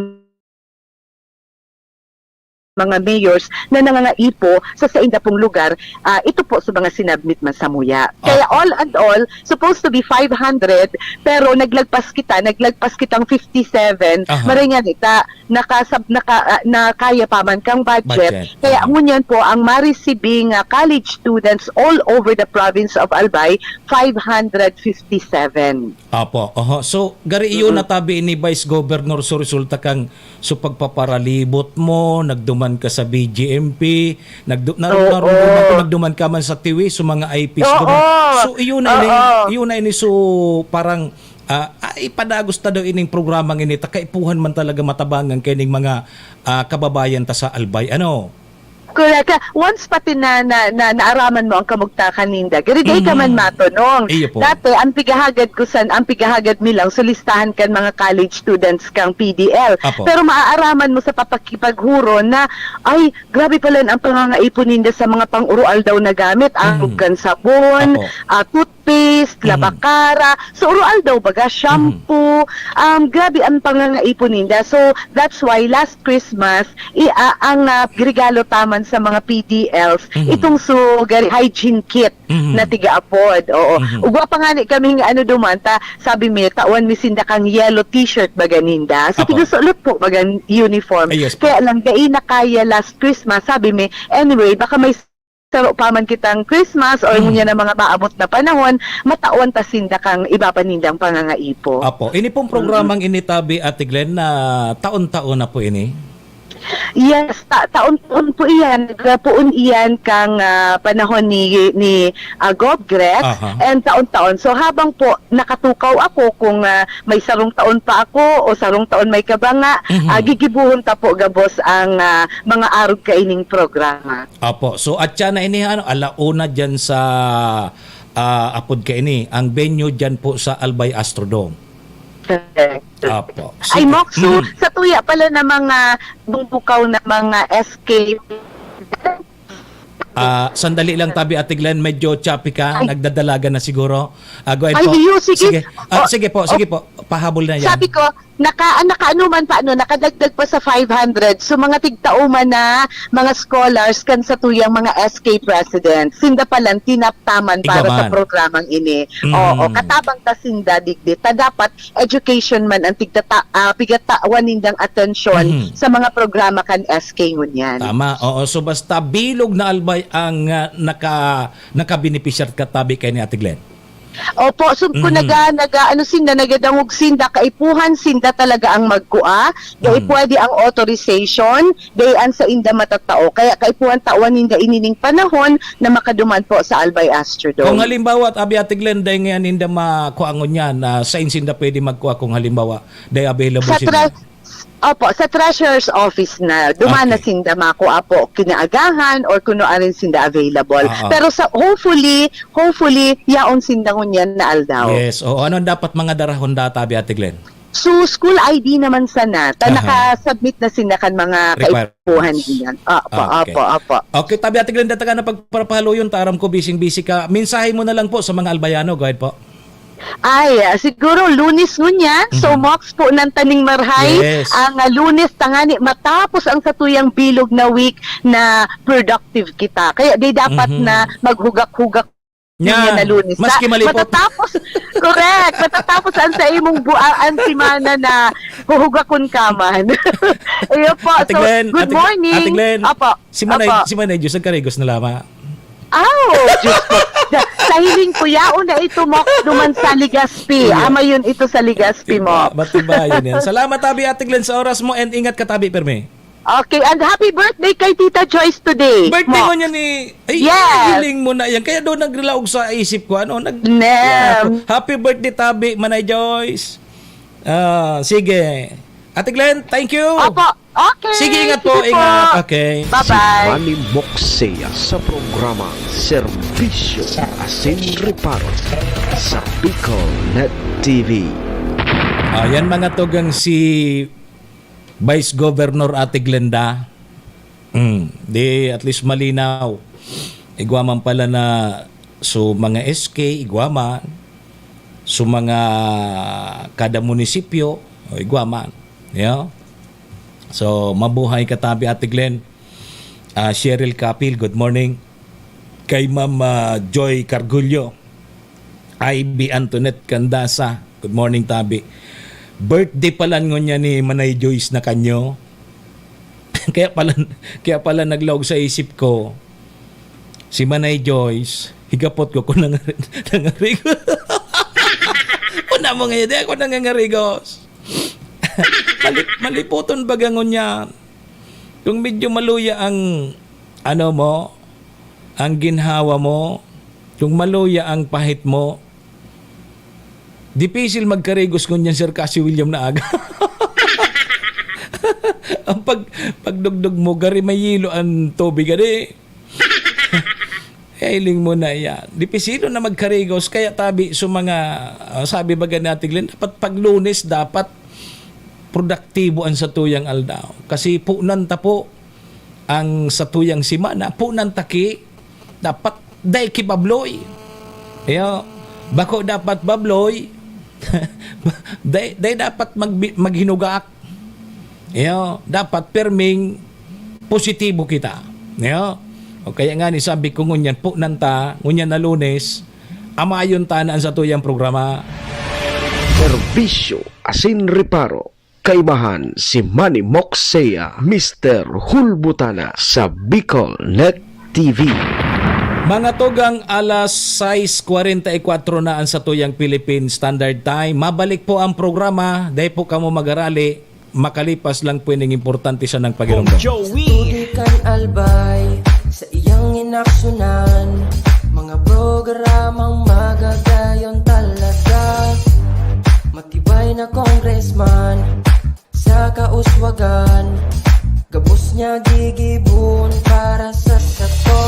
mga mayors na nangangaipo sa sainda pong lugar, ah, ito po sa mga sinabmit man samuya. Kaya Okay. all and all, supposed to be five hundred, pero naglagpas kita, naglagpas kitang fifty-seven, Aha. maray nga nita, nakasab-, naka-, ah, nakaya pa man kang budget. Budget. Kaya Aha. ngunyan po, ang ma-receiving, ah, college students all over the province of Albay, five hundred fifty-seven. Apo, oho. So, gari iyo Mm. natabi ni Vice Governor, so resulta kang, so pagpaparalibot mo, nagduman ka sa B J M P, nagdu-, na-, Oo. narumduman ko, nagduman ka man sa Tiwi, so mga I Ps Oo. duman. So, iyo na ini, Oo. iyo na ini, so parang, ah, ah, ipadagos ta daw ining programang ini, ta kaipuhan man talaga matabangan kaining mga, ah, kababayan ta sa Albay. Ano? Correct. Ka-, once pati na, na, na naaraman mo ang kamugtakan ninda, giri dai ka man Mm. matonong. Iyo po. Dati, ang pigahagad ko san, ang pigahagad mi lang, sulistahan kan mga college students kang P D L. Apo. Pero maaaraman mo sa papakipaghuron na, "Ay, grabe pala ang pangangaipon ninda sa mga pang-uroaldaw na gamit. Ang Mm. kan sabon, Apo. ah, tooth-, toothpaste, Mhm. labakara. So, uro-aldaw baga, Mhm. shampoo. Um, grabe ang pangangaipon ninda. So, that's why last Christmas, i-, a-, ang, ah, regalo taman sa mga P D Ls, Mhm. itong sugary hygiene kit Mhm. na tiga-apod. Oo. Mhm. Ugwa pa nga ni kaming ano duman, ta, sabi mi, tawan mi sinda kang yellow t-shirt baga ninda. So, Apo. Tigasulot po baga uniform. Ay, yes po. Kaya lang, dai na kaya last Christmas, sabi mi, anyway, baka may saro pa man kitang Christmas or Mm. ngunyan na mga maabot na panahon, matawan ta sinda kang iba pa nindang pangangaipo. Apo, ini pong Mm. programang ini, tabi, Ate Glenn, na taon-taon na po ini? Yes, ta-, taon-taon po iyan. Nagpoon iyan kang, ah, panahon ni, ni, ah, Gov Grex, Aha. and taon-taon. So, habang po nakatukaw ako kung, ah, may sarong taon pa ako o sarong taon may kabanga, Mhm. ah, gigibohon ta po gabos ang, ah, mga arog kaining programa. Apo. So, atya na ini, ano, ala una dyan sa, ah, apod kaini. Ang venue dyan po sa Albay Astrodome. Correct. Apo. Ay, Sige. Mox, so, Mhm. sa tuya pala na mga bumukaw na mga S K. Ah, sandali lang, tabi, Ate Glenn, medyo choppy ka, Ay. nagdadalagan na siguro. Ah, go ahead Ay, po. iyo, sige. Sige. Ah, Oh, sige po, sige oh. po. Pahabol na yan. Sabi ko, naka-, nakaanuman pa, ano, nakadagdag pa sa five hundred. So, mga tigtauman na, mga scholars, kan sa tuyang mga S K president. Sinda palan, tinaptaman para Igwa sa man. programang ini. Mhm. Oo, katabang ta sinda, digdi. Ta dapat, education man ang tigtata-, ah, pigatawan nindang atensyon Mhm. sa mga programa kan S K ngunyan. Tama. Oo, so basta bilog na Albay ang, ah, naka-, nakabenepisyar katabi kay ni Ate Glenn. Opo, so kung Mhm. naga-, naga-, ano sinda, nagadangog sinda, kaipuhan sinda talaga ang magkua, dai Mhm. pwede ang authorization, dai an sainda matatao. Kaya kaipuhan tawan ninda inining panahon na makaduman po sa Albay Astrodome. Kung halimbawa, Abi Ate Glenn, dai ngayon ninda makua ngunyan, ah, sain sinda pwede magkua kung halimbawa, dai available Sa sinda? tre-, opo, sa treasurer's office na. Duman na Okay. sinda makua po, kinaagahan or kuno arin sinda available. Ah, ah. Pero sa, hopefully, hopefully, yaon sinda ngunyan na aldaw. Yes. O, ano ang dapat mga darahon data, Abi Ate Glenn? So, school I D naman sana. Ta Aha. naka-submit na sila kan mga Requirements. kaipuhan niyan. Opo, Okay. opo, opo. Okay, tabi Ate Glenda, taka na pagpapahaloyon, ta aram ko, busy-busy ka. Mensahe mo na lang po sa mga Albayano. Go ahead po. Ay, ah, siguro Lunes ngunyan. So, Mhm. Mox po ng Taning Marhay. Yes. Ang, ah, Lunes, tangani, matapos ang satuyang bilog na week na productive kita. Kaya di dapat Mhm. na maghugak-hugak Yan. Yan na Lunes. Maski Sa-, malipot. matatapos, correct, matatapos ang sa imong bu-, ang, ang semana na huhugakon ka man. Ayun po. Ate So, Glenn, good Ate, morning. Ate Glenn, Opo. si Manay, Opo. si Manay Diyos, nagkarigos na lamang. Aw, Diyos ko. Sa, sa hiling ko, yaon na ito mo duman sa Legazpi. Iya. Ama yun ito sa Legazpi mo. Diba? Matibayan yan. Salamat, tabi, Ate Glenn, sa oras mo and ingat ka, tabi, permi. Okay, and happy birthday kay Tita Joyce today. Birthday Mo. mo niya ni... Ay, Yes. hiling mo na yan. Kaya doon naglaog sa isip ko, ano, nag- Nem. Happy birthday, tabi, Manay Joyce. Ah, sige. Ate Glenn, thank you. Opo. Okay. Sige, ingat po, Sige po. ingat. Okay. Bye-bye. Si Manny Moxea sa programa Serbisyo Asin Reparo sa Bicol Net T V. Ayan, mga tugang, si Vice Governor Ate Glenda. Mm, di at least malinaw. Igwa man pala na, so, mga S K, igwa man. So, mga kada munisipyo, o, igwa man. Yeah? So, mabuhay ka, tabi, Ate Glenn. Ah, Cheryl Capil, good morning. Kay Ma'am, ah, Joy Cargullo. Ivy Antoinette Candasa, good morning, tabi. Birthday pala ngunyan ni Manay Joyce na kanyo. Kaya pala, kaya pala naglaog sa isip ko, si Manay Joyce, higapot ko kung nangari-, nangarigos. Kung namo ngayon, di ako nangangarigos. Mali-, malipoton baga ngunyan. Kung medyo maluya ang, ano mo, ang ginhawa mo, kung maluya ang pahit mo, dipisil magkarigos ngunyan, Sir Cassie William na aga. Ang pag-, pagdugdug mo, gari may yelo ang tubig, gari. Hiling mo na yan. Dipisilo na magkarigos, kaya tabi sa mga, ah, sabi baga ni Ate Glenn, dapat pag Lunes, dapat produktibo ang satuyang aldaw. Kasi punan ta po ang satuyang semana, punan ta ki, dapat dai kibabloy. Kaya, Bako dapat babloy. Dai, dai dapat magbi-, maghinugak. Iyo, dapat pirming positibo kita. Iyo. O kaya nga ni sabi ko, ngunyan po nanta, ngunyan na Lunes, amayon ta na ang satuyang programa. Serbisyo asin reparo. Kaimahan si Manny Moksea, Mister Hulbutana sa Bicol Net T V. Mga tugang, alas sais kwarenta y kwatro na ang satuyang Philippine Standard Time. Mabalik po ang programa. Dai po kamo magarali. Makalipas lang po ining importante sanang pagiromdom. Joey. Tubig kan Albay sa iyang inaksyonan. Mga programang magagayon talaga. Matibay na congressman sa kauswagan, gabos niya gigibon para sa sato.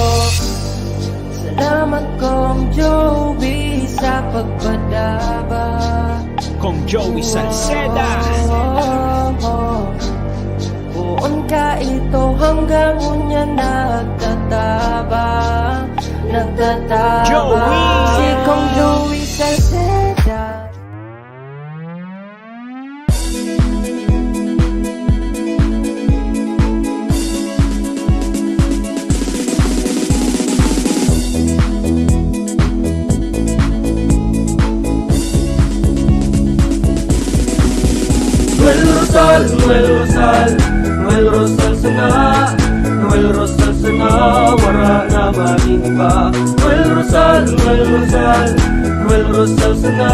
Salamat, Kong Joey, sa pagpadaba. Kong Joey Salceda. Poon ka ito hanggang unya nagtatabang, nagtatabang. Joey. Si Kong Joey Salceda. Noel Rosal, Noel Rosal, Noel Rosal sana, Noel Rosal sana, wara na maning iba. Noel Rosal, Noel Rosal, Noel Rosal sana,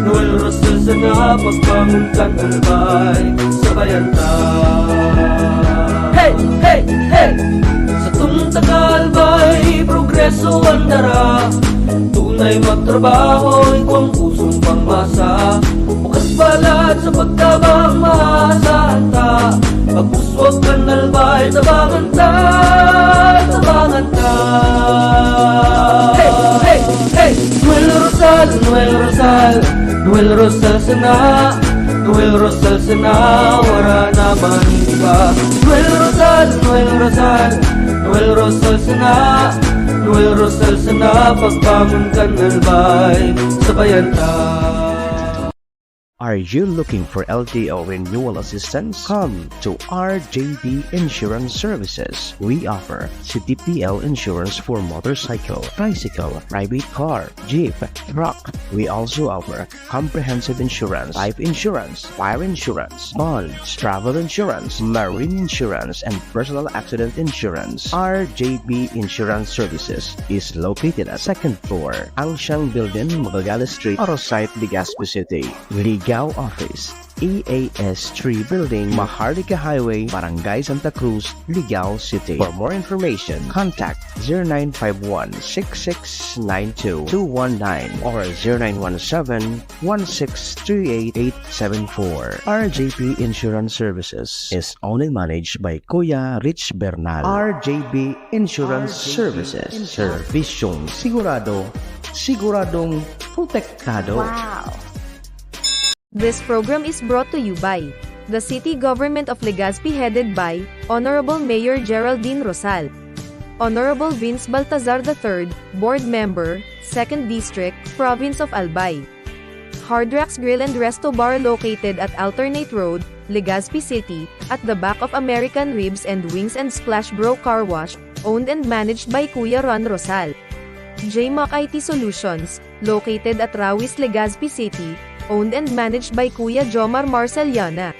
Noel Rosal sana, pagbangon kan Albay, sabayan ta. Hey, hey, hey! Satong taga-Albay, progreso an dara. Tunay magtrabaho, igwang pusong pangmasa. Bukas palad sa pagtabang, maasahan ta. Pag-uswag kan Albay, tabangan ta, tabangan ta. Hey, hey, hey! Noel Rosal, Noel Rosal, Noel Rosal sana, Noel Rosal sana, wara na man iba. Noel Rosal, Noel Rosal, Noel Rosal sana, Noel Rosal sana, pagbangon kan Albay, sabayan ta. Are you looking for L T O renewal assistance? Come to R J B Insurance Services. We offer C T P L insurance for motorcycle, tricycle, private car, jeep, truck. We also offer comprehensive insurance, life insurance, fire insurance, bonds, travel insurance, marine insurance, and personal accident insurance. R J B Insurance Services is located at second floor, Angshan Building, Magallanes Street, Arosite, Legazpi City. Ligao Office, E A S three Building, Maharlika Highway, Barangay Santa Cruz, Ligao City. For more information, contact zero nine five one, six six nine two, two one nine or zero nine one seven, one six three eight, eight seven four. R J P Insurance Services is owned and managed by Kuya Rich Bernal. R J P Insurance Services. Serbisyong sigurado, siguradong protektado. Wow! This program is brought to you by the City Government of Legazpi, headed by Honorable Mayor Geraldine Rosal, Honorable Vince Baltazar the third, Board Member, Second District, Province of Albay. Hard Rocks Grill and Resto Bar, located at Alternate Road, Legazpi City, at the back of American Ribs and Wings and Splash Bro Car Wash, owned and managed by Kuya Ron Rosal. J Mac I T Solutions, located at Rawis, Legazpi City, owned and managed by Kuya Jomar Marceliana.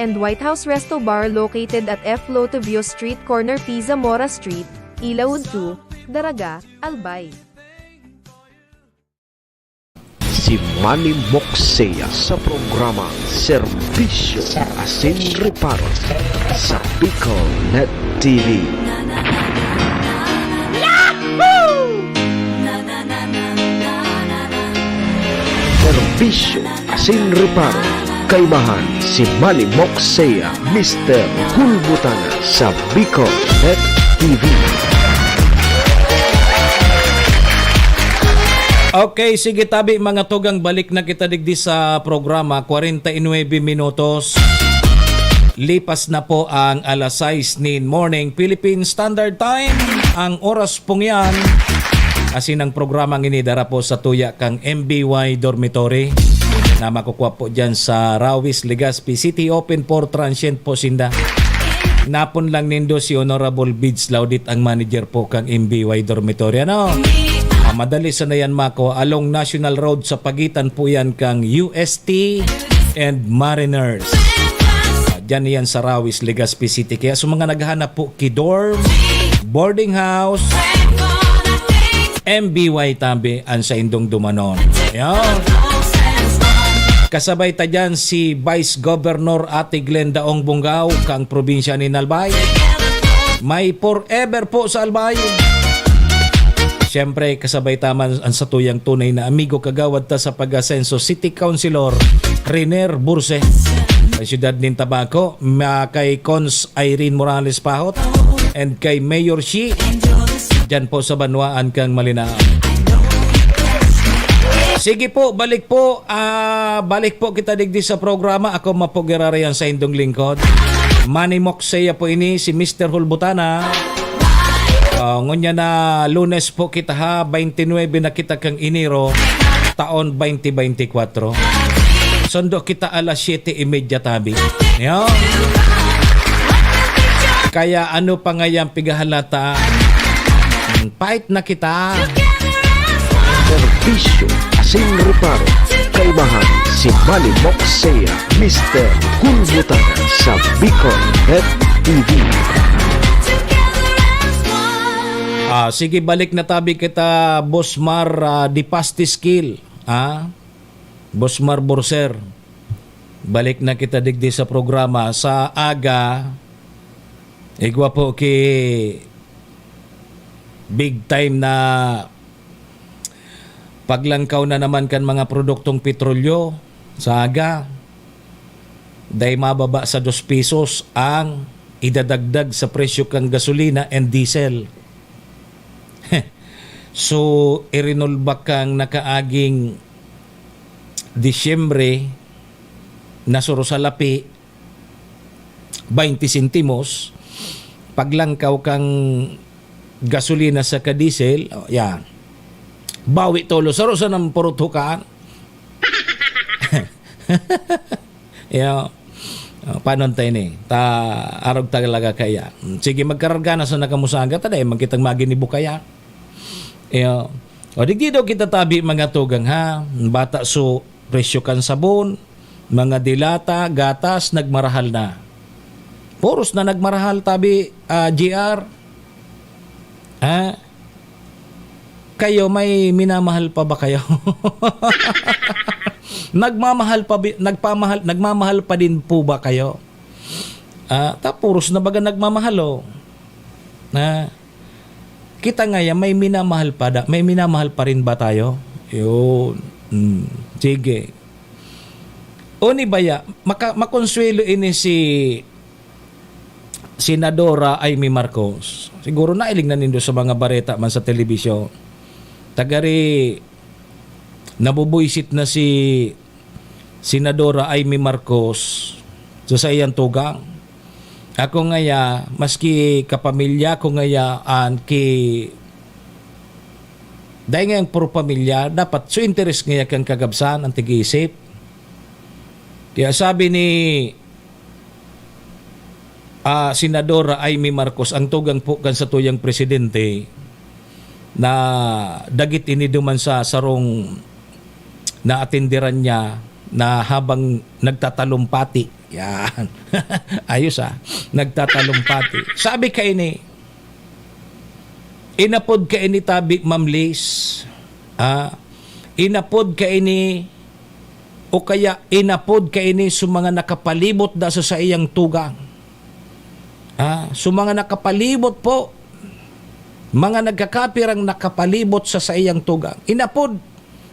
And White House Resto Bar, located at F Lotevio Street, corner P. Zamora Street, Ilaud two, Daraga, Albay. Si Manny Moksea sa programa Serbisyo asin Reparo sa Bicol Net T V. Serbisyo asin Reparo, kaimahan si Manny Moksea, Mister Hulbutana sa Bicol Net T V. Okay, sige tabi, mga tugang, balik na kita digdi sa programa, kwarenta y nuebe minutos. Lipas na po ang alas sais nin morning, Philippine Standard Time. Ang oras pong yan, Asin ang programang ini dara po sa tuya kan M B Y Dormitory na makukuha po dyan sa Rawis, Legazpi City. Open for transient po sinda. Napon lang nindo si Honorable Bids Laudit, ang manager po kang M B Y Dormitory. Ano? Ah, madali sana yan, Mako. Along National Road, sa pagitan po yan kang U S T and Mariners. Ah, dyan yan sa Rawis, Legazpi City. Kaya sa mga naghahanap po ki dorm, boarding house, M B Y tabi ang saindong dumanon. Yan. Kasabay ta dyan si Vice Governor Ate Glenda Ong Bungao kang probinsya nin Albay. May forever po sa Albay. Siyempre, kasabay ta man ang satuyang tunay na amigo, kagawad ta sa pag-asenso, City Councilor Riner Burse, sa siyudad nin Tabaco, ma-, kay Cons Irene Morales Pahot, and kay Mayor Shi, dyan po sa Banwaan kang Malinao. Sige po, balik po. Ah, balik po kita digdi sa programa. Ako, Mapo Guerrero, yan sa indong lingkod. Manny Moksea po ini, si Mister Hulbutana. Ah, ngunyan na Lunes po kita ha, twenty-nine na kita kang Enero, taon twenty twenty-four. Sundo kita alas siyete y media tabi. Yan. Kaya ano pa nga yang pigahalata? Fight na kita. Serbisyo asin reparo. Kaibahan si Manny Moksea, Mister Hulbutana sa Bicol Net T V. Ah, sige, balik na tabi kita, Boss Mar, ah, di Pastiskil, ah? Boss Mar Borser. Balik na kita digdi sa programa. Sa aga, igwa po ki big time na paglangkaw na naman kan mga produktong petrolyo sa aga. Dai mababa sa dos pesos ang idadagdag sa presyo kan gasolina and diesel. So, irinulbak kang nakaaging Disyembre, na saro sa lapi, twenty sentimos, paglangkaw kang gasolina saka diesel, oh, yan. Bawi tolos, saro sa nang purot hukaan. Yo, oh, panon tayo ni? Ta, arog talaga kaya. Sige, magkararga na sa nakamusaga, ta dai man kitang maginibo kaya. Yo. O, digdi daw kita tabi, mga tugang, ha? Bata, so, presyo kan sabon, mga dilata, gatas, nagmarahal na. Puros na nagmarahal, tabi, ah, G R. Ha? Kayo, may minamahal pa ba kayo? Nagmamahal pa bi-, nagpamahal, nagmamahal pa din po ba kayo? Ah, ta puros na baga nagmamahal, oh. Na, kita nga yan, may minamahal pa da-, may minamahal pa rin ba tayo? Yun. Mm, sige. O ni baya, maka-, makonsuelo ini si Senadora Imee Marcos. Siguro nailing na nindo sa mga bareta man sa telebisyon. Tagari, nabubuisit na si Senadora Imee Marcos sa saiyang tugang. Ako ngaya, maski kapamilya ko ngaya, an ki, dai ngayang puro pamilya, dapat su interes ngaya kan kagabsan, an tig-iisip. Kaya sabi ni, ah, Senadora Imee Marcos, ang tugang po kan satuyang presidente, na dagit ini duman sa sarong naatenderan niya na habang nagtatalumpati. Yan. Ayos, ah. Nagtatalumpati. Sabi kaini, inapod kaini tabi, Ma'am Liz. Ah, inapod kaini o kaya inapod kaini sa mga nakapalibot da sa saiyang tugang. Ah, sa mga nakapalibot po, mga nagkakapirang nakapalibot sa saiyang tugang. Inapod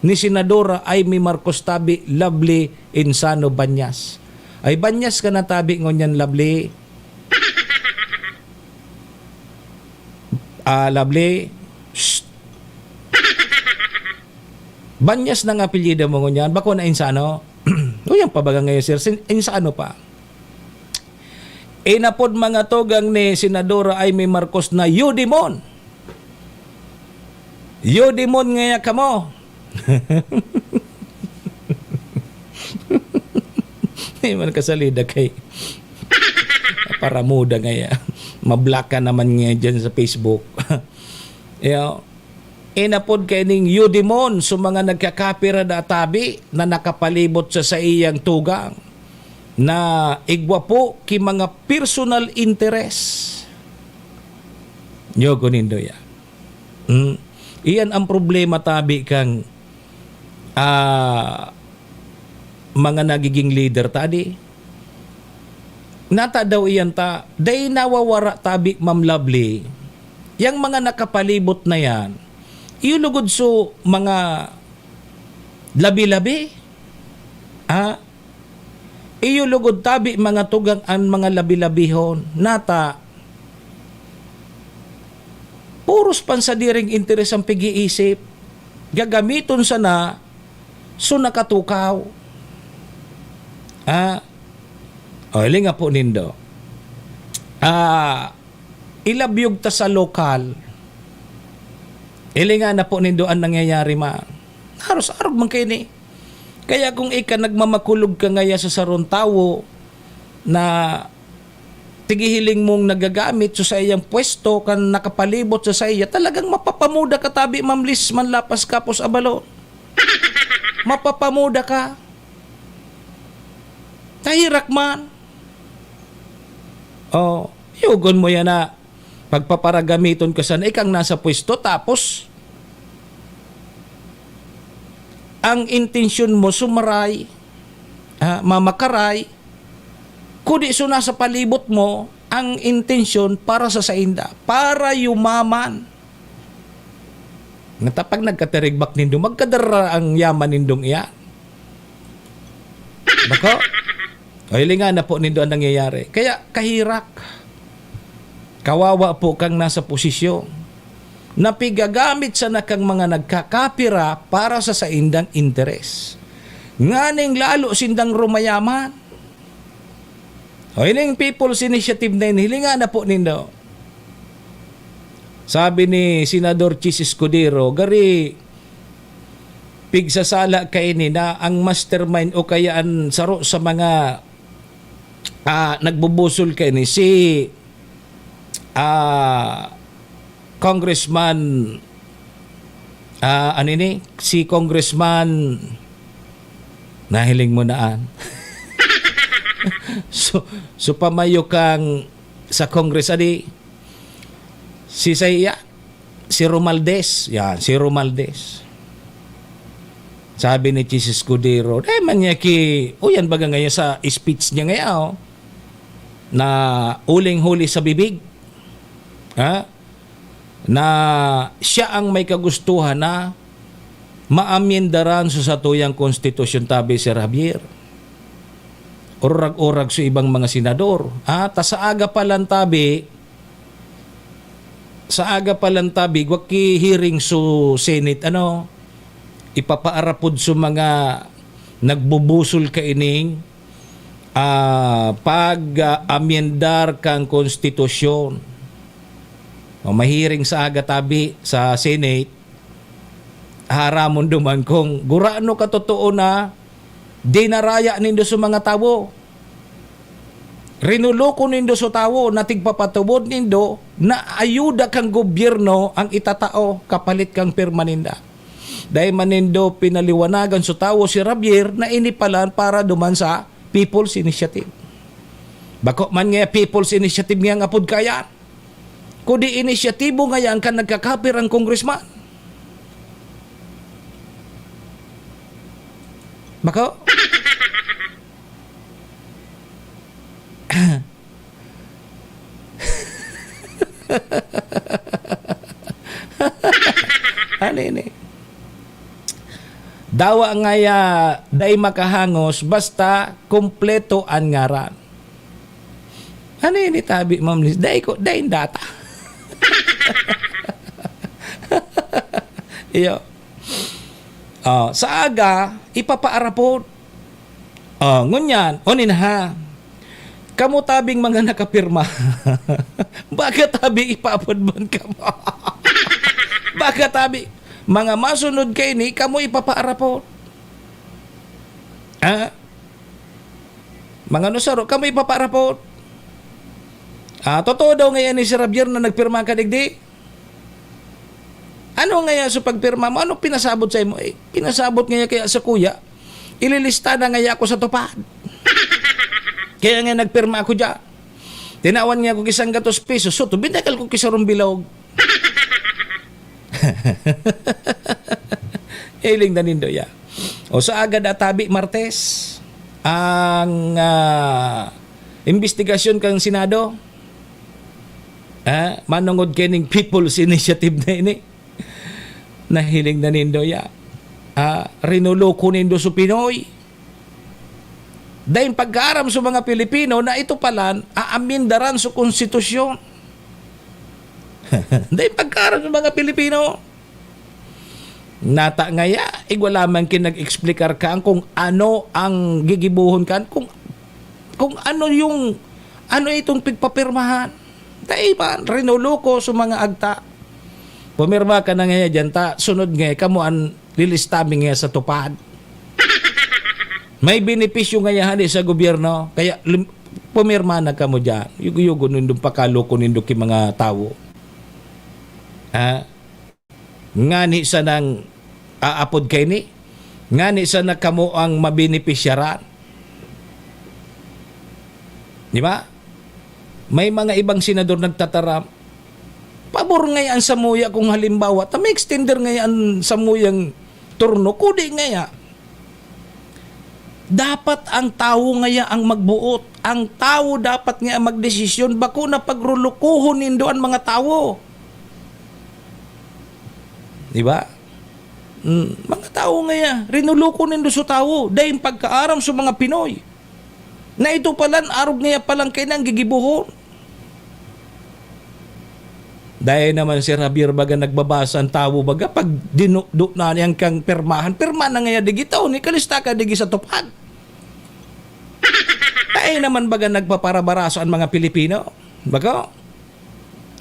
ni Senadora Imee Marcos tabi, Lovely Insano Banyas. Ay, Banyas ka na tabi ngunyan, Lovely. Ah, Lovely. Shh. Banyas na nga apelyido mo ngunyan. Bako na Insano. Uy, ang pabaga ngayon, sir. Sin-, Insano pa. Inapod mga tugang ni Senadora Imee Marcos na Yudimon. Yudimon ngaya kamo. Di man kasalida kay paramuda ngaya. Mablock ka naman ngaya dyan sa Facebook. Yo, inapod kaining Yudimon sa mga nagkakapira na tabi na nakapalibot sa saiyang tugang na igwa po ki mga personal interest. Yo, kunindo ya. Hmm. Iyan ang problema tabi kang, ah, mga nagiging leader ta di. Nata daw iyan ta, dai nawawara tabi, Ma'am Lovely. Yang mga nakapalibot na yan, iyo lugod so mga labi-labi. Ah, iyo lugod tabi mga tugang an mga labi-labihon. Nata, puros pansadiring interes ang pag-iisip. Gagamiton sana so nakatukaw. Ah, o, hiling nga po nindo. Ah, ilabyog ta sa lokal. Hilinga na po nindo ang nangyayari, ma. Haros arog man kayo ni. Kaya kung ika nagmamakulog ka ngaya sa sarong tawo na tigihiling mong nagagamit sa saiyang pwesto kan nakapalibot sa saiya, talagang mapapamuda ka tabi, Ma'am Liz Manlapas Kapos Abalon. Mapapamuda ka. Nahirak man. Oh, yugon mo yan na pagpaparagamiton ka sana, ikang nasa pwesto, tapos ang intensyon mo sumaray, ah, mamakaray, kudi so nasa palibot mo, ang intensyon para sa sainda, para yumaman. Nata pag nagkatirigbak nindo, magkadara ang yaman nindong iyan. Bako? O, hilinga na po nindo ang nangyayari. Kaya kahirak. Kawawa po kang nasa posisyon na pigagamit sana kang mga nagkakapira para sa saindang interes. Nganing lalo sindang rumayaman. O, ining People's Initiative na ini, hilinga na po nindo. Sabi ni Senador Chiz Escudero, gari pigsasala kaini na ang mastermind o kaya an saro sa mga, ah, nagbubusol kaini si, ah, Congressman, ah, ano ini? Si Congressman, nahiling mo na an. So, so pamayo kang sa Congress, adi, si saya, si Romualdez. Yan, si Romualdez. Sabi ni Chiz Escudero, "Eh, man niya ki-, uyan baga ngayon sa speech niya ngayon, oh, na uling-huli sa bibig." Ha? Na siya ang may kagustuhan na maamyendaran sa satuyang konstitusyon, tabi, Sir Javier. Orag-orag sa ibang mga senador. Ah, ta sa aga pa lang, tabi, sa aga pa lang, tabi, gwak ki hearing so Senate, ano, ipapaarapod sa mga nagbubusol kaining, ah, pag, ah, amyendar kan konstitusyon. O, mahiring sa aga, tabi, sa Senate, haramon duman kung gurano katotoo na dinaraya nindo sa mga tawo. Rinoloko nindo sa tawo na tigpapatubod nindo na ayuda kang gobyerno ang itatao kapalit kang pirma ninda. Dai man nindo pinaliwanagan sa tawo si Javier na ini palan para duman sa People's Initiative. Bako man nga People's Initiative nga ang apod kaya. Kundi inisyatibo ngayan kan nagkakapirang congressman. Bako? Ano ini? Dawa ngaya dai makahangos basta kompleto an ngaran. Ano ini, tabi, Ma'am Liz? Dai ko, dai data. Iyo. Oh, sa aga, ipapaarapod. Oh, ngunyan, onin ha. Kamo tabing mga nakapirma. Baka tabi ipaapod man kamo. Baka tabi, mga masunod kaini, kamo ipapaarapot. Ha? Mga nusaro, kamo ipapaarapot. Ah, totoo daw ngayon ni Sir Javier na nagpirma ka digdi? Ano ngaya sa pagpirma mo? Ano pinasabot sa imo? Eh, pinasabot ngaya kaya sa kuya, ililista na ngaya ako sa tupad. Kaya nga nagpirma ako dyan. Tinawan niya ako kisang gatos pesos. So, binakal ko kisarong bilog. Hiling na nindo ya. O sa agad atabi, Martes, ang ah, investigasyon kan Senado. Ah, manungod kining People's Initiative na ini. Nahiling na nindo ya. Ah, rinoloko nindo sa Pinoy. Dahil pagkaaram sa mga Pilipino na ito palan, aamindaran sa konstitusyon. Dahil pagkaaram sa mga Pilipino. Nata ngaya, igwa lamang kin nag-explicar kan kung ano ang gigibuhon kan, kung, kung ano yung, ano itong pigpapirmahan. Dai man, rinoloko sa mga agta. Pumirma ka na ngaya dyan, ta, sunod ngaya, kamo an lilista mi ngaya sa tupad. May benepisyo ngaya hali sa gobyerno, kaya lim-, pumirma na kamo dyan. Yugo-yugo nindong pakaloko nindo ki mga tawo. Ah, ngani sanang aapod kaini, ngani sana kamo ang mabenepisyaran. Di ba? May mga ibang senador nagtataram, pabor ngaya an samuya kung halimbawa, ta may extender ngaya an samuyang turno, kudi ngaya. Dapat ang tawo ngaya ang magboot. Ang tawo dapat nga ang magdesisyon. Bako na pagrulukuhon nindo an mga tawo. Di ba? Mm, mga tawo ngaya, rinuluko nindo sa tawo. Dahil pagkaaram sa mga Pinoy. Na ito palan, arog ngaya palan kayo nang gigibuhon. Dai naman si Javier baga nagbabasa ang tawo baga pag dinudo na niyang kang pirmahan, pirma na ngaya digi tao ni kalista ka digi sa tupad. Dai naman baga nagpaparabaraso ang mga Pilipino. Baga?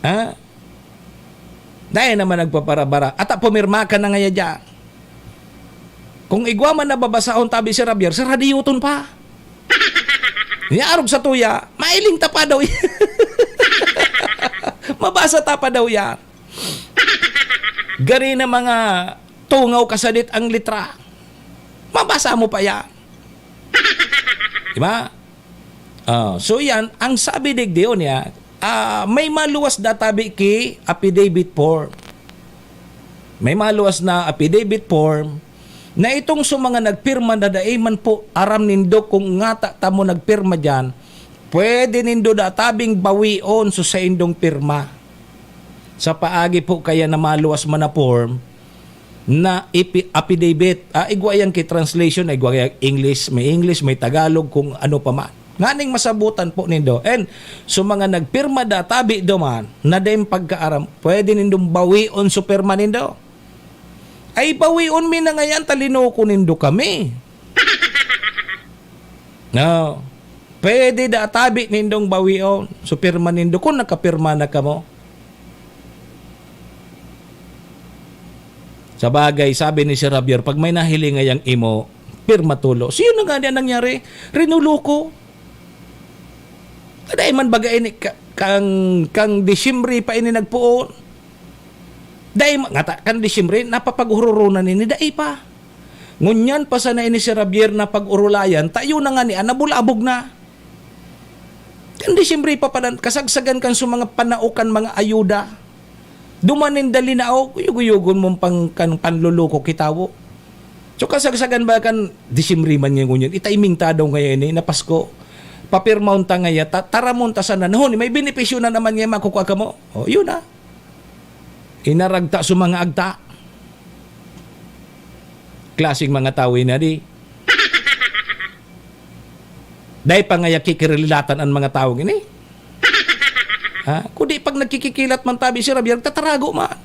Ha? Dai naman nagpaparabara. Ata pumirma ka na ngaya dyan. Kung igwa man na babasahon tabi si Javier, si Radyoton pa. Niya arog sa tuya, mailing ta pa daw yan. Mabasa ta pa daw yan. Gari na mga tungaw kasadit ang litra. Mabasa mo pa yan. Di ba? Ah, so yan, ang sabi digdi niya, ah, may maluwas databi ki affidavit form. May maluwas na affidavit form na itong sa mga nagpirma na dai man po aram nindo kung ngata ta mo nagpirma diyan, pwede nindo databing bawion sa saindong pirma. Sa paagi po kaya na maluwas man na form na ipi-, affidavit, ah, igwa yan ki translation, igwa yan English, may English, may Tagalog, kung ano pa man. Nganing masabutan po nindo. And so mga nagpirma databi duman, na din pagkaaram, pwede nindong bawion sa pirma nindo. Ay, bawion mi na ngayan, talinoko nindo kami. No. Pwede da tabi nindong bawion. So, pirma nindo kung nakapirma na kamo. Sa bagay, sabi ni Sir Javier, pag may nahiling ngayang imo, pirma tulo. So, yun na nga niya nangyari. Rinuluko. Dai man baga ini ka-, kang, kang Disyembre pa ini nagpuon. Dai ma-, ngata, kang Disyembre, napapag-ururonan ini, dai pa. Ngunyan pa sana ini si Javier na pag-urulayan, tayo na nga ni, ah, nabulabog na. Kan Disyembre pa pala, kasagsagan kan sa mga panaokan, mga ayuda. Duman nin dali na, oh, kuyog-kuyogon mong pang-, kan-, panloloko kitawo. So, kasagsagan ba kan Disyembre man ngayon yun? Itiming ta daw ngayon eh, na Pasko. Papirmahon ta ngaya, ta-, taramon ta sana. Nahon, may benepisyo na naman ngayon makukuha ka mo. Oh, yun ah. Inaragta sa mga agta. Klaseng mga tawo yun, di? Dai pa ngaya kikirilatan ang mga tawo ini. Ha? Kundi pag nagkikikilat man tabi si Javier, tatarago man.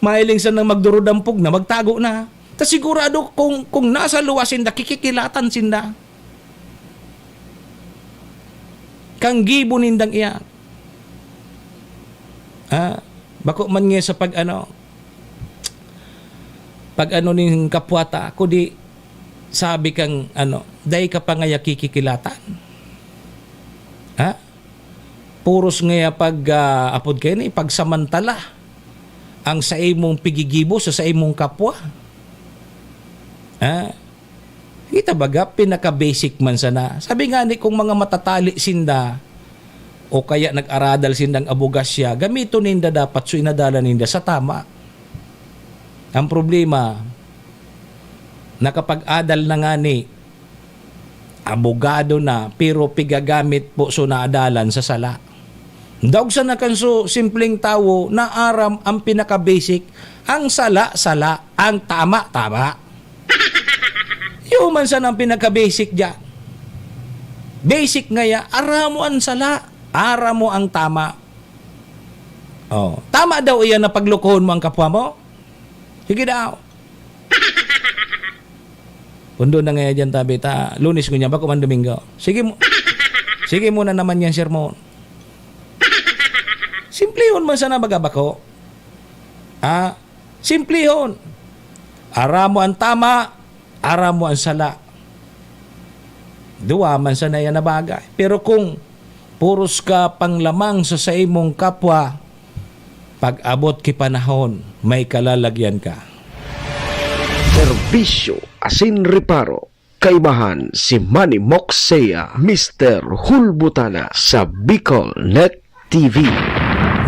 Mahiling sanang magdurudampog na, magtago na. Ta sigurado kung, kung nasa luwas sinda, kikikilatan sinda. Kang gibo nindang iyan. Ah, bako man nga sa pag-ano, pag-ano nin kapwa ta, kundi sabi kang ano, dai ka pa ngaya kikikilatan. Ha? Puros ngaya pag, ah, apod kayo ni, pagsamantala ang saimong pigigibo sa saimong kapwa. Ha? Kita baga, pinaka-basic man sana. Sabi nga ni, kung mga matatali sinda, o kaya nag-aradal sindang abogasya, gamiton ninda dapat so inadalan ninda sa tama. Ang problema, nakapag-adal na nga ni, abogado na, pero pigagamit po so naadalan sa sala. Daog sana kan so simpleng tawo na aram ang pinaka-basic, ang sala, sala, ang tama, tama. Yun man sana ang pinaka-basic dyan. Basic ngaya, aram mo ang sala, aram mo ang tama. Oh, tama daw iyan na paglokohon mo ang kapwa mo? Sige daw. Pundo na ngaya dyan, tabi ta, Lunes ngunyan, bako man Domingo. Sige mo, sige mo na naman yan, sermon. Simplihon man sana baga bako. Ah, simplihon. Aram mo ang tama, aram mo ang sala. Duwa man sana yan na bagay. Pero kung puros ka panglamang sa saimong kapwa, pag-abot ki panahon, may kalalagyan ka. Serbisyo asin reparo. Kaibahan si Manny Moksea, Mister Hulbutana sa Bicol Net T V.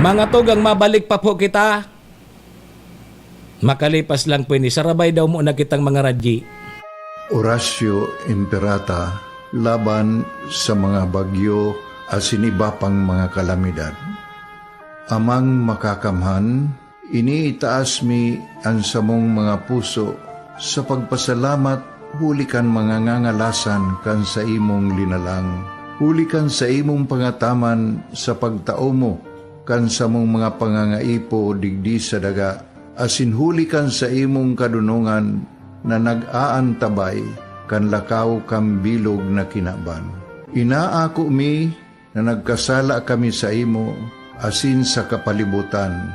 Mga tugang, mabalik pa po kita. Makalipas lang po ini. Sarabay daw muna kitang mga radyi. Oratio Imperata laban sa mga bagyo asin iba pang mga kalamidad. Amang Makakamhan, iniitaas mi an samong mga puso sa pagpasalamat huli kan mga ngangalasan kan saimong linalang, huli kan saimong pangataman sa pagtao mo kan samong mga pangangaipo digdi sa daga, asin huli kan saimong kadonongan na nag-aantabay kan lakaw kan bilog na kinaban. Inaako mi na nagkasala kami saimo asin sa kapalibotan.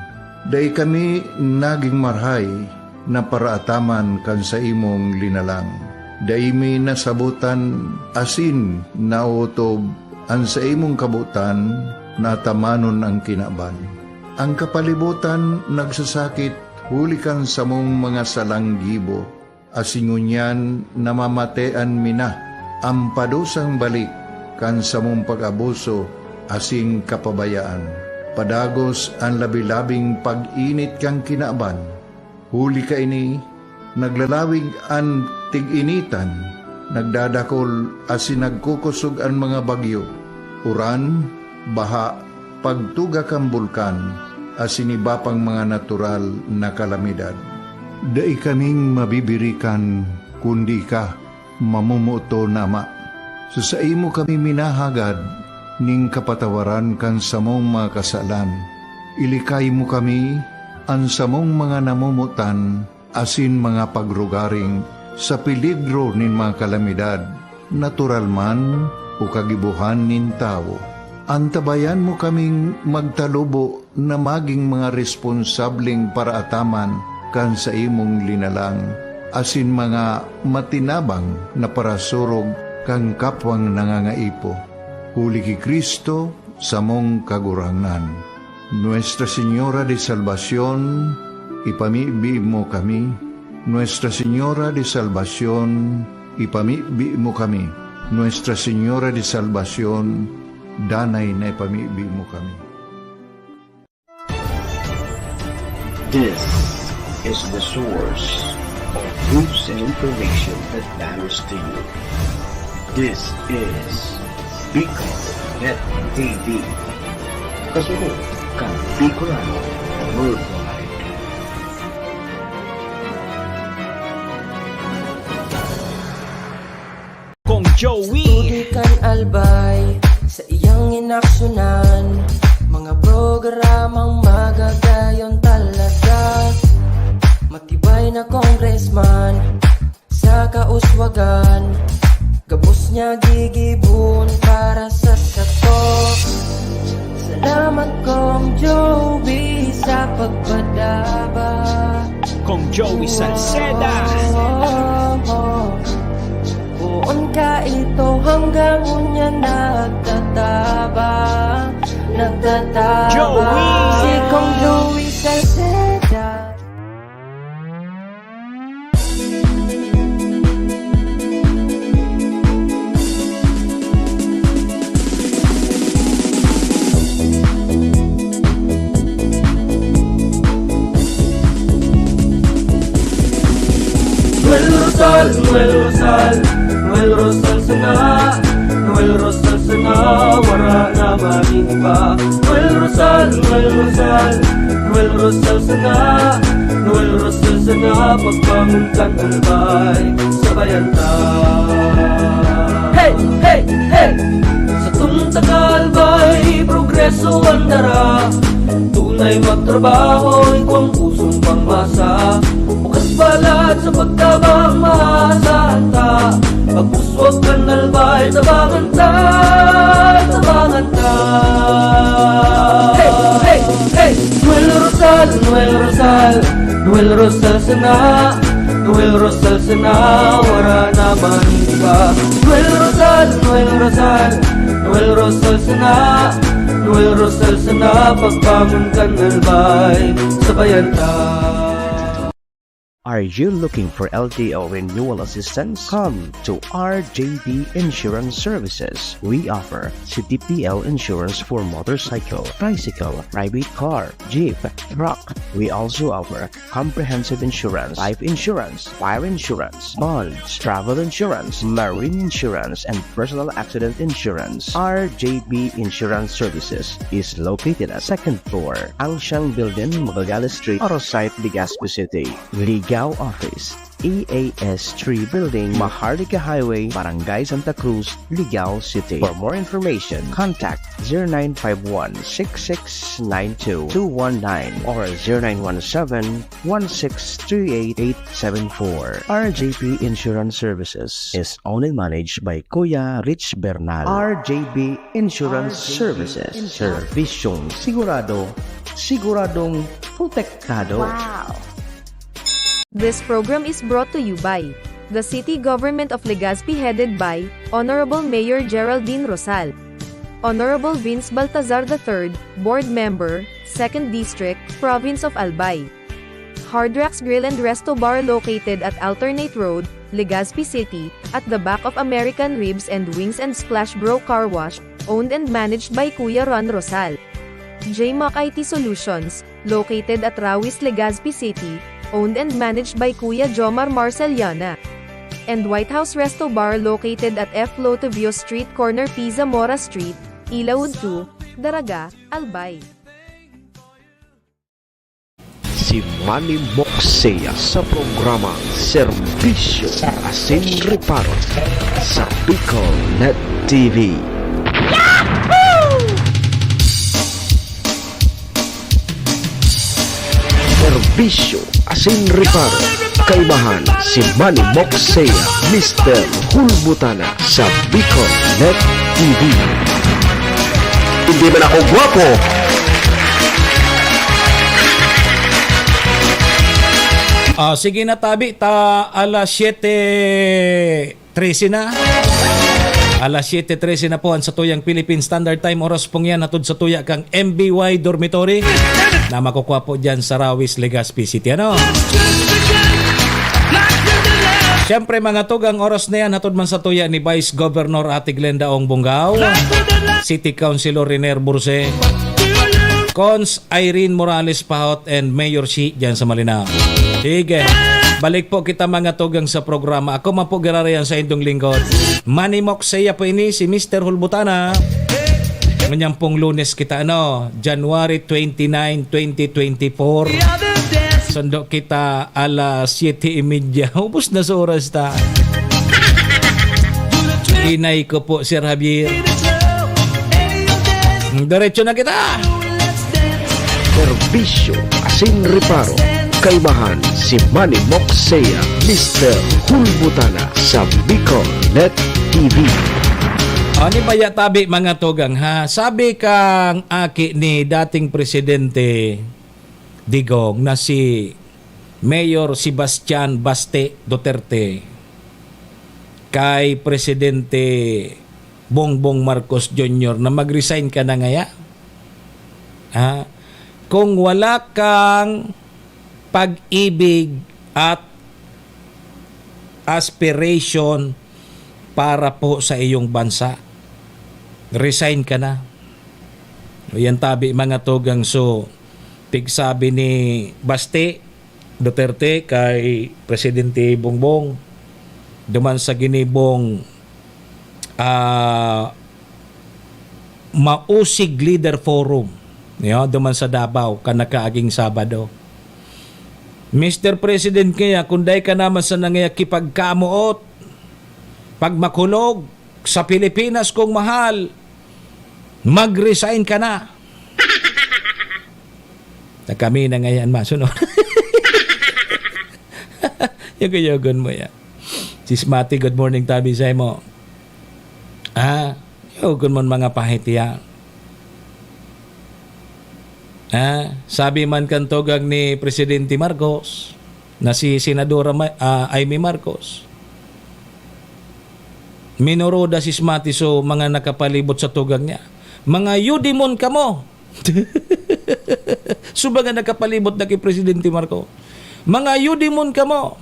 Dai kami nagin marahay na paraataman kan saimong linalang. Dai mi nasabotan asin naotob an saimong kabotan na atamanon an kinaban. An kapalibotan nagsasakit huli kan samong mga salang gibo, asin ngunyan namamatean mi na an padusang balik kan samong pag-abuso asin kapabayaan. Padagos an labi-labing pag-init kan kinaban. Huli kaini, naglalawig an tig-initan, nagdadakol asin nagkukosog an mga bagyo, uran, baha, pagtuga kan bulkan, asin iba pang mga natural na kalamidad. Dai kaming mabibirikan kundi ika, mamomoton na Ama. Sa saimo kami minahagad nin kapatawaran kan samong mga kasalan. Ilikay mo kami, an samong mga namomotan, asin mga pagrugaring sa peligro nin mga kalamidad, natural man o kagibohan nin tawo. Antabayan mo kaming magtalubo na magin mga responsableng paraataman kan saimong linalang, asin mga matinabang na parasurog kan kapwang nangangaipo. Huli ki Cristo, samong Kagurangnan. Nuestra Señora de Salvacion, ipamibi mo kami. Nuestra Señora de Salvacion, ipamibi mo kami. Nuestra Señora de Salvacion, danay na ipamibi mo kami. This is the source of news and information that matters to you. This is Bicol Net T V. Kasunod kan Bicolano Worldwide. Kong Joey. Sa tubig kan Albay, sa iyang inaksyonan, mga programang magagayon talaga. Matibay na congressman, sa kauswagan, gabos niya gigibon para sa sato. Salamat, Kong Joey. Joey Salceda. Poon ka ito hanggang unya nagtatabang, nagtatabang. Joey! Si Kong Joey Salceda. Noel Rosal, Noel Rosal, Noel Rosal sana, Noel Rosal sana, wara na man iba. Noel Rosal, Noel Rosal, Noel Rosal sana, Noel Rosal sana, pagbangon kan Albay, sabayan ta. Hey, hey, hey! Satong taga Albay, progreso an dara. Tunay magtrabaho, igwang pusong pangmasa. Bukas balat sa pagtabang, maasahan ta. Pagpuswag kan Albay, tabangan ta, tabangan ta. Hey, hey, hey! Noel Rosal, Noel Rosal, Noel Rosal sana, Noel Rosal sana, wara na man iba. Noel Rosal, Noel Rosal, Noel Rosal sana, Noel Rosal sana, pagbangon kan Albay, sabayan ta. Are you looking for L T O renewal assistance? Come to R J B Insurance Services. We offer C T P L insurance for motorcycle, tricycle, private car, jeep, truck. We also offer comprehensive insurance, life insurance, fire insurance, bonds, travel insurance, marine insurance, and personal accident insurance. R J B Insurance Services is located at second floor, Angsiang Building, Magallanes Street, Arosite, Legazpi City. Ligao Office, E A S three Building, Maharlika Highway, Barangay Santa Cruz, Ligao City. For more information, contact zero nine five one, six six nine two, two one nine or zero nine one seven, one six three eight, eight seven four. R J P Insurance Services is owned and managed by Kuya Rich Bernal. R J B Insurance Services. Serbisyong sigurado, siguradong protektado. Wow! This program is brought to you by the City Government of Legazpi, headed by Honorable Mayor Geraldine Rosal, Honorable Vince Baltazar the third, Board Member, Second District, Province of Albay. Hard Rocks Grill and Resto Bar, located at Alternate Road, Legazpi City, at the back of American Ribs and Wings and Splash Bro Car Wash, owned and managed by Kuya Ron Rosal. J Mac I T Solutions, located at Rawis, Legazpi City, owned and managed by Kuya Jomar Marceliana. And White House Resto Bar, located at F Lotovio Street, corner P Zamora Street, Ilaud two, Daraga, Albay. Si Manny Moksea sa programang Serbisyo Asin Reparo sa Bicol Net T V. Serbisyo asin reparo. Kaibahan si Manny Moksea, Mister Hulbutana sa Bicol Net T V. Hindi man ako gwapo. Ah, sige na, tabi ta alas siyete trese na. Alas siyete trese na po ang satuyang Philippine Standard Time. Oras pong yan, hatod satuya kang M B Y Dormitory na makukwa po dyan sa Rawis, Legazpi City. Ano? Siyempre, mga tug, ang oras na yan, hatod man satuya ni Vice Governor Ate Glenda Ong Bongao, City Councilor Riner Burse, Cons Irene Morales Pahot and Mayor Shi dyan sa Malinao. Sige. Balik po kita, mga tugang, sa programa. Ako man po, giraray an saindong lingkod, Manny Moksea po ini, si Mister Hulbutana. Ngunyan pong Lunes kita, ano, January twenty-nine, twenty twenty-four. Sundo kita alas siyete y media. Ubos na sa oras ta. Inay ko po, Sir Javier. Diretso na kita. Serbisyo asin reparo. Kaibahan si Manny Moksea, Mister Hulbutana sa Bicol Net T V. Ani baya tabi, mga tugang, ha? Sabi kang aki ni dating Presidente Digong na si Mayor Sebastian Baste Duterte kay Presidente Bongbong Marcos Junior na mag-resign ka na ngaya? Ha? Kung wala kang pag-ibig at aspiration para po sa iyong bansa, resign ka na. O yan tabi, mga tugang. So, tigsabi ni Baste Duterte kay Presidente Bongbong duman sa ginibong, ah, Mausig Leader Forum, yo, duman sa Davao, kan nakaaging Sabado. Mister President, kaya kung dai ka naman sa nangayakipagkamoot, pag makulog sa Pilipinas, kung mahal, mag-resign ka na. Na kami na ngayon masunod. Yugo-yugon mo yan. Sis Mati, good morning, tabi sa mo. Ah, yugon mo mga pahit yan. Ah, sabi man kan tugang ni Presidente Marcos, na si Senadora Ma-, ah, Imee Marcos, minuroda si Smati so mga nakapalibot sa tugang niya. "Mga yudimon kamo!" So, mga nakapalibot na ki Presidente Marcos. "Mga yudimon kamo!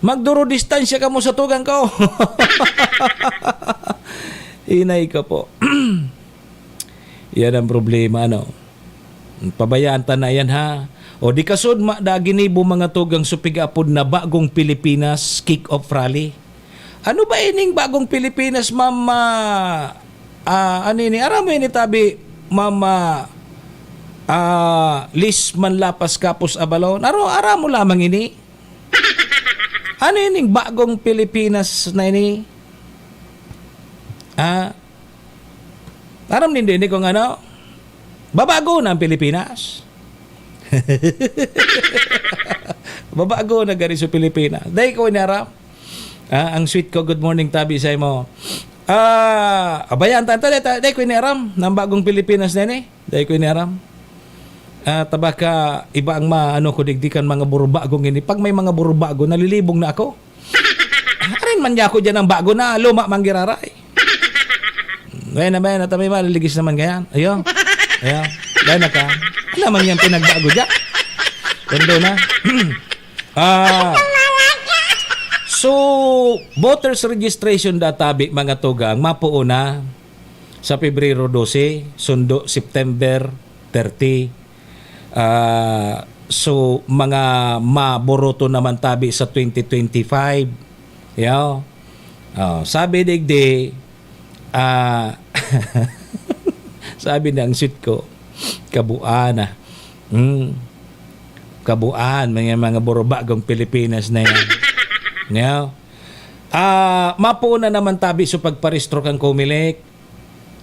Magdurodistansya kamo sa tugang ko!" Inay ko po. Yan ang problema, ano? Pabayaan ta na yan, ha? O di kasod, ma-, da ginibo mga tugang so piga-apod na Bagong Pilipinas kick-off rally. Ano ba ining Bagong Pilipinas, Ma'am, ah, ah, ano ini? Aram mo ini, tabi, Ma'am, ah, ah, Liz Manlapas Kapos Abalon? Aro, aram mo lamang ini? Ano ining Bagong Pilipinas na ini? Ah, aram nindo ini kung ano? Babago na ang Pilipinas. Babago na gari sa Pilipinas. Dai ko ini aram. Ah, ang sweet ko, good morning, tabi sa imo. Ah, abayan, ta, ta, ta, dai ko ini aram. Nang Bagong Pilipinas na ini. Dai ko ini aram. Ah, tabaka iba ang ma-, ano ko digdi kan mga burubagong ini. Pag may mga burubago, nalilibong na ako. Arin man niya ako dyan ang bago na, luma man giraray. Ayan na, ayan na, tamay maliligis naman kayan. Ayo. Ayo. Dahil na ka. Alam man yan pinagbago dyan. Kundo na. Ah. So, voters registration databi, mga tugang, mapuo na sa Pebrero dose, sundo September thirty. Ah, so, mga maboroto naman tabi sa twenty twenty-five. Yo. Oh, sabi digdi, ah, sabi ng sweet ko, "Kabuan na." Hmm. Kabuan, mga, mga burubagong Pilipinas na yan. Yo. Ah, mapuo na naman tabi sa pagparehistro kan Comelec.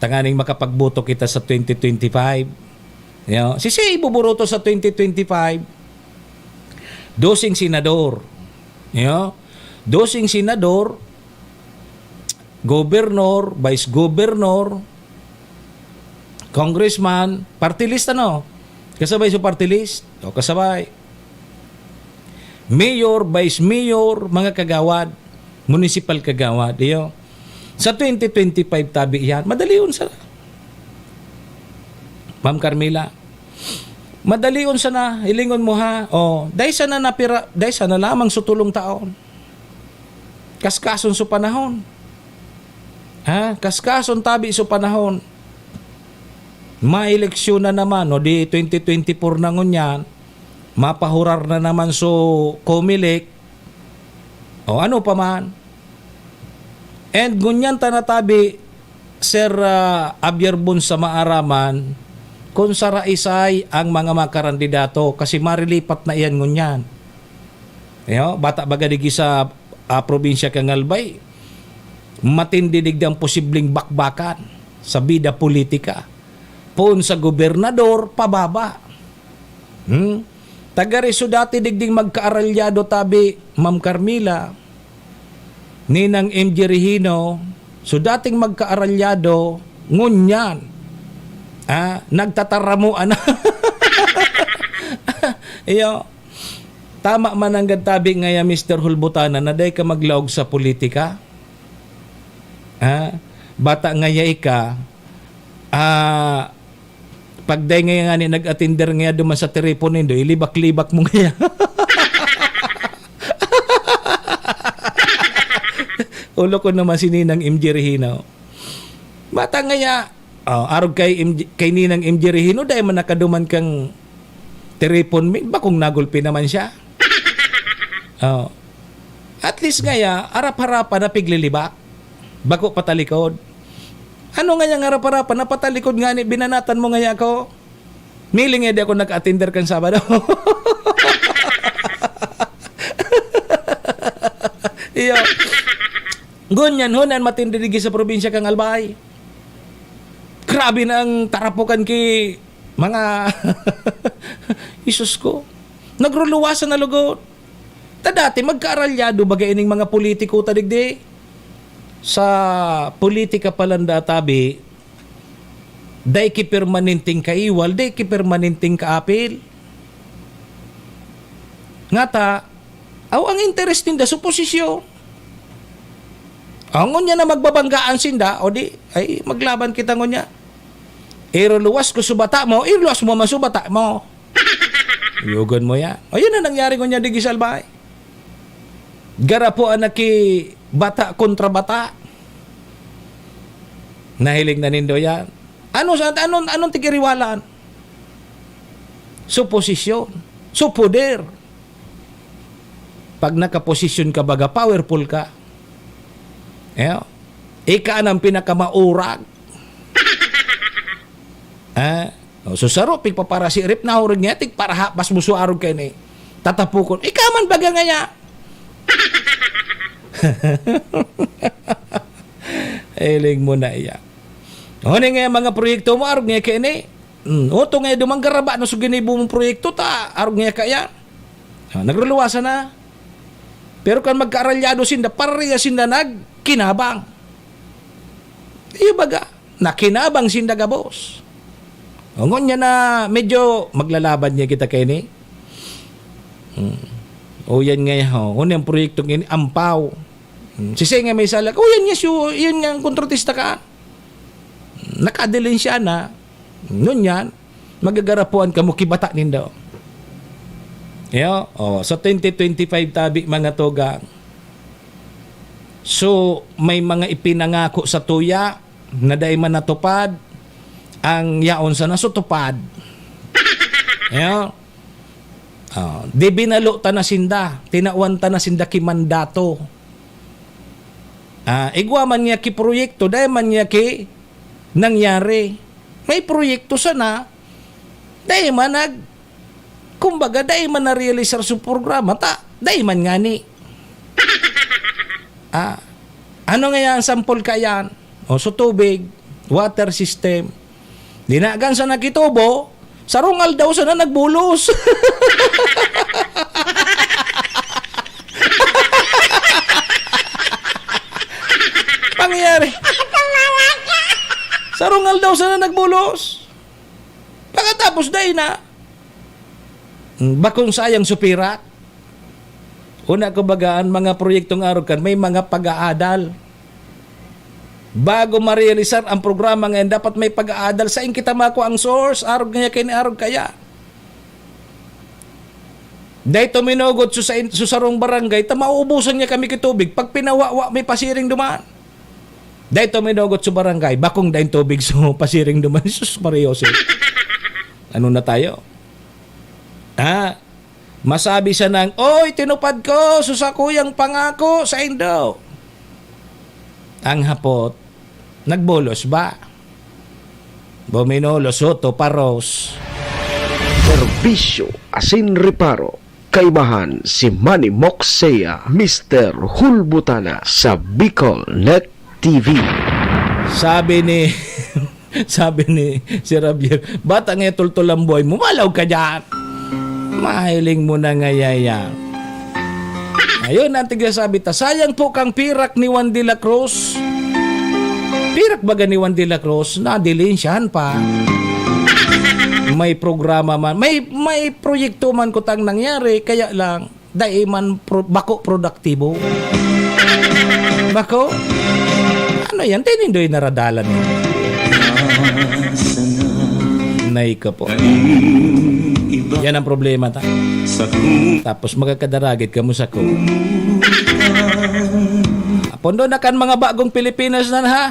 Tanganing makapagboto kita sa twenty twenty-five. Yo, si siya ibuburoto sa twenty twenty-five? Dosing senador. Yo, dosing senador, gobernor, vice governor, congressman, party list, ano? Kasabay sa party list? O, kasabay. Mayor, vice mayor, mga kagawad, municipal kagawad, iyo. Sa twenty twenty-five tabi iyan, madalion sana. Ma'am Carmela, madalion sana, hilingon mo ha, o, dai sana napira, dai sana lamang sa tulong taon. Kaskason sa panahon. Ha? Kaskason tabi sa panahon. Maeleksyon na naman, o di twenty twenty-four na ngunyan, mapahurar na naman so Comelec, o ano pa man. And ngunyan ta natabi, Sir, ah, Javier Bon, sa maaraman, kung saraisay ang mga makarandidato, kasi marilipat na iyan ngunyan. Yo, bata baga digi sa, ah, probinsya kan Albay, matindi digdi ang posibleng bakbakan sa bida politika. Poon sa gobernador, pababa. Hmm? Tagari so dati digding magkaaralyado tabi, Ma'am Carmela, Ninang M J Regino, so dating magkaaralyado, ngunyan, ah, nagtataramuan na. Iyo, tama man nanggad tabi ngaya, Mister Hulbutana, na dai ka maglaog sa politika. Ha? Bata ngaya ika, ah, pag dai ngaya ngani nag-atinder ngaya duman sa tiripon nindo, ilibak-libak mo ngaya. Ulo ko naman si Ninang M J Regino. Bata ngaya, oh, arog kay M J, kay Ninang M J Regino, dai man nakaduman kang tiripon mi, bakong nagulpi naman siya. Oh. At least ngaya, arap-harapan na piglilibak. Bako patalikod. Ano nga yang arap-harapan na patalikod nga ni binanatan mo ngaya ako? Miling eh, di ako nag-attender kan Sabado. Iyo. Ngunyan, hunan matindi digi sa probinsya kang Albay. Grabe na ang tarapukan ki mga Isus ko. Nagruluwasan na lugod. Ta dati, magkaaralyado baga ining mga politiko ta digdi. Sa politika palan da, tabi, dai ki permanenteng kaiwal, dai ki permanenteng kaapil. Ngata, aw ang interes ninda sa posisyon. Aw, ngunyan na magbabanggaan sinda, o di, ay, maglaban kita ngunyan. Iruluwas ko sa bata mo, iruluwas mo man sa bata mo. Yugon mo yan. O, yun na nangyari ngunyan, digi sa Albay. Garapo ang naki bata kontra bata. Nahiling na nindo yan. Ano sa, anong, anong tigiriwalan? Suposisyon. Supoder. Pag nakaposisyon ka, baga, powerful ka. Eh, ika na ang pinakamaurag. Ah, o, so saro, pigpaparasirip na, hurag niya, tig parahapas mo suarog kayo ni tatapukon. Ika man baga ngaya. Hiling mo na iya. O, ni nga mga proyekto mo, arog niya kayo ni. Hmm, oto nga, dumanggaraba na sa ginibo mong proyekto, ta, arog niya kaya. Ah, nagruluwasan na. Pero kan magkaaralyado sinda, pareha sinda nagkinabang. Iyo baga, nakinabang sinda gabos. O, ngunyan na medyo maglalaban niya kita kaini. Hmm. O, yan nga, ho. Ano yung proyektong ini? Ampaw. Hmm. Sisay nga may salag. O, yan nga, siyo, yan nga ang kontratista ka. Nakadilin siya na. Ngunyan, magagarapuan kamo kibata nindo. Yo, oh, sa twenty twenty-five tabi, mga tugang. So, may mga ipinangako sa tuya na dai man natupad, ang yaon sana so tupad. Yo. Oh, di binalo ta na sinda, tinawan ta na sinda ki mandato. Ah, igwa man niya ki proyekto, dai man niya ki nangyari. May proyekto sana, dai man nag-, kumbaga, dai man na-realisar sa programa, ta, dai man ngani. Ah, ano nga yan, sample ka yan? O, so tubig, water system. Dinagan sa nakitubo, sarong aldaw sana nagbulos. Pangyayari. Sarong aldaw sana nagbulos. Pagkatapos, dai na. Mm, bakong sayang supirak. Una, kumbaga, ang mga proyektong arog kan, may mga pag-aadal. Bago marealisar ang programa ngayon, dapat may pag-aadal. Sain kita makuha ang source? Arog niya, kini arog kaya. Dahil tuminugot sa, sa, sa sarong barangay, ta mauubusan niya kami kitubig. Pag pinawawa, may pasiring duman. Dahil tuminugot sa barangay, bakong dahil tubig sa pasiring duman. Jesus Maria Jose. Ano na tayo? Ha? Masabi siya nang, "Oy, tinupad ko sa sakuyang pangako sa indo." Ang hapot, nagbulos ba? Buminulos, Soto, paros. Serbisyo asin reparo. Kaibahan si Manny Moksea, Mister Hulbutana sa Bicol Net T V. Sabi ni, sabi ni Sir Javier, "Bata nga tultol ang buhay mo, malaw ka dyan." Mahiling mo na nga yaya. Ayun, ang tigla sabi ta, "Sayang po kang pirak ni Juan de la Cruz." Pirak baga ni Juan de la Cruz, nadilin siya pa. May programa man, may, may proyekto man kutang nangyari, kaya lang, dai man pro-, bako produktibo. Bako? Ano yan? Tinindoy naradalan yan. Nay ka po. Yan ang problema ta. Tapos magkakadaragit ka mo sa ko. Pondo na kan mga bagong Pilipinas nan, ha?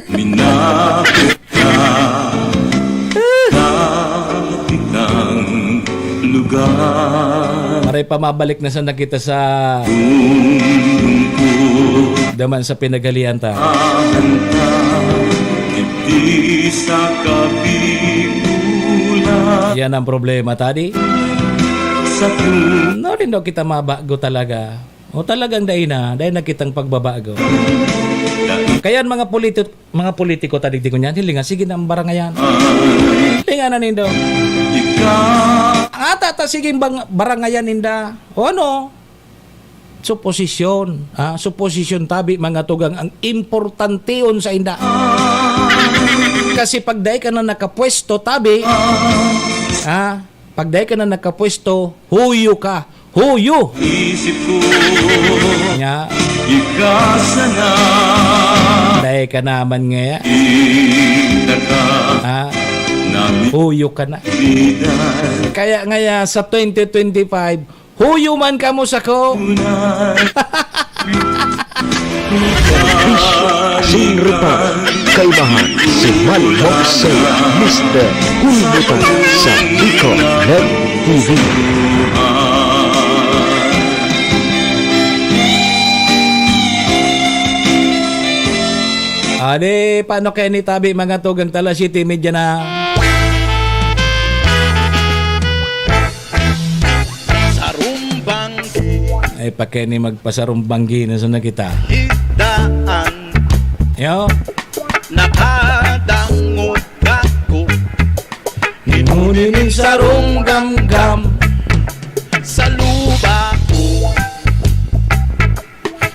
Minapit ka. Dati kang lugar. Maray pa mabalik na sana kita sa daman sa pinaghalian ta. Ahanta, hindi sa kabigulan. Yan ang problema, tadi. Sa kun- No, rin daw kita mabago talaga. O talagang dai na, dai na kitang pagbabago. Kaya ang mga politi-, mga politiko, tadigdi ko niyan, hilinga, sige na ang barangayan. Hilinga na nindo. Ang ata ta, sige bang barangayan ninda. O ano? Suposisyon. Ha? Suposisyon tabi, mga tugang, ang importanteon sa inda. Kasi pag dai ka na nakapwesto, tabi, ha? Pag dai ka na nakapwesto, huyo ka. Huyo! Isip ko, nya, ika sana. Dai ka naman ngaya. Kita ka. Ha? Nami- Huyo ka na. Bidan. Kaya ngaya sa twenty twenty-five, huyo man kamo sako. Fish Sing Reparo, kaibahan si Manny Moxey, Mister Hulbutan sa Bicol Net T V. Ade, paano kaya ni tabi, mga tugang, ta alas siyete y media na? Sarumbang. Ay, pa kaya ni magpasarumbanggi na sana kita. Higdaan. Yo. Nakadangog ako. Nin huni nin sarong gamgam. Sa luba ko.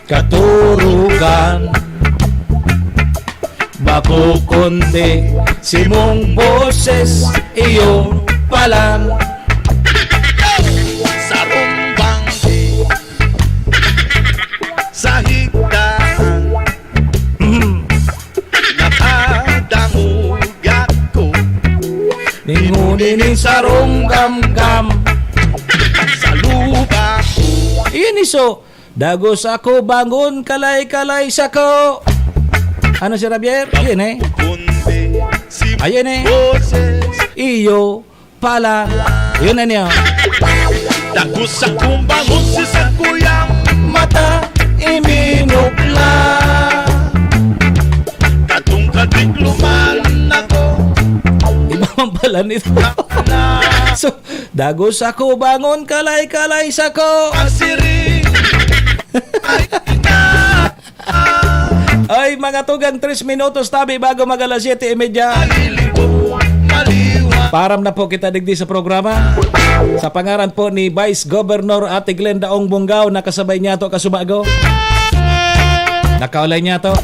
Katurugan. Bako kundi simong boses iyo palan. Sarumbang sa higdaan. Nakadangog ako. Nin huni nin sarong gamgam. Sa luba ko. Iyan iso. Dagos ako bangon, kalay-kalay sako. Ano si Javier? Ayun eh. Ayun eh. Iyo pala. Yun na niya. Dagos akong bangon, si sakuyang mata iminukla. Kadtong kadigloman ako. Iba man pala nito. So, dagos ako bangon, kalay-kalay sako. Asiri. Ay, mga tugang, tres minutos tabi bago mag alas siyete y media. Paaram na po kita digdi sa programa. Sa pangaran po ni Vice Governor Ate Glenda Ong Bongao, nakasabay niya to, kasubago. Nakaulay niya to.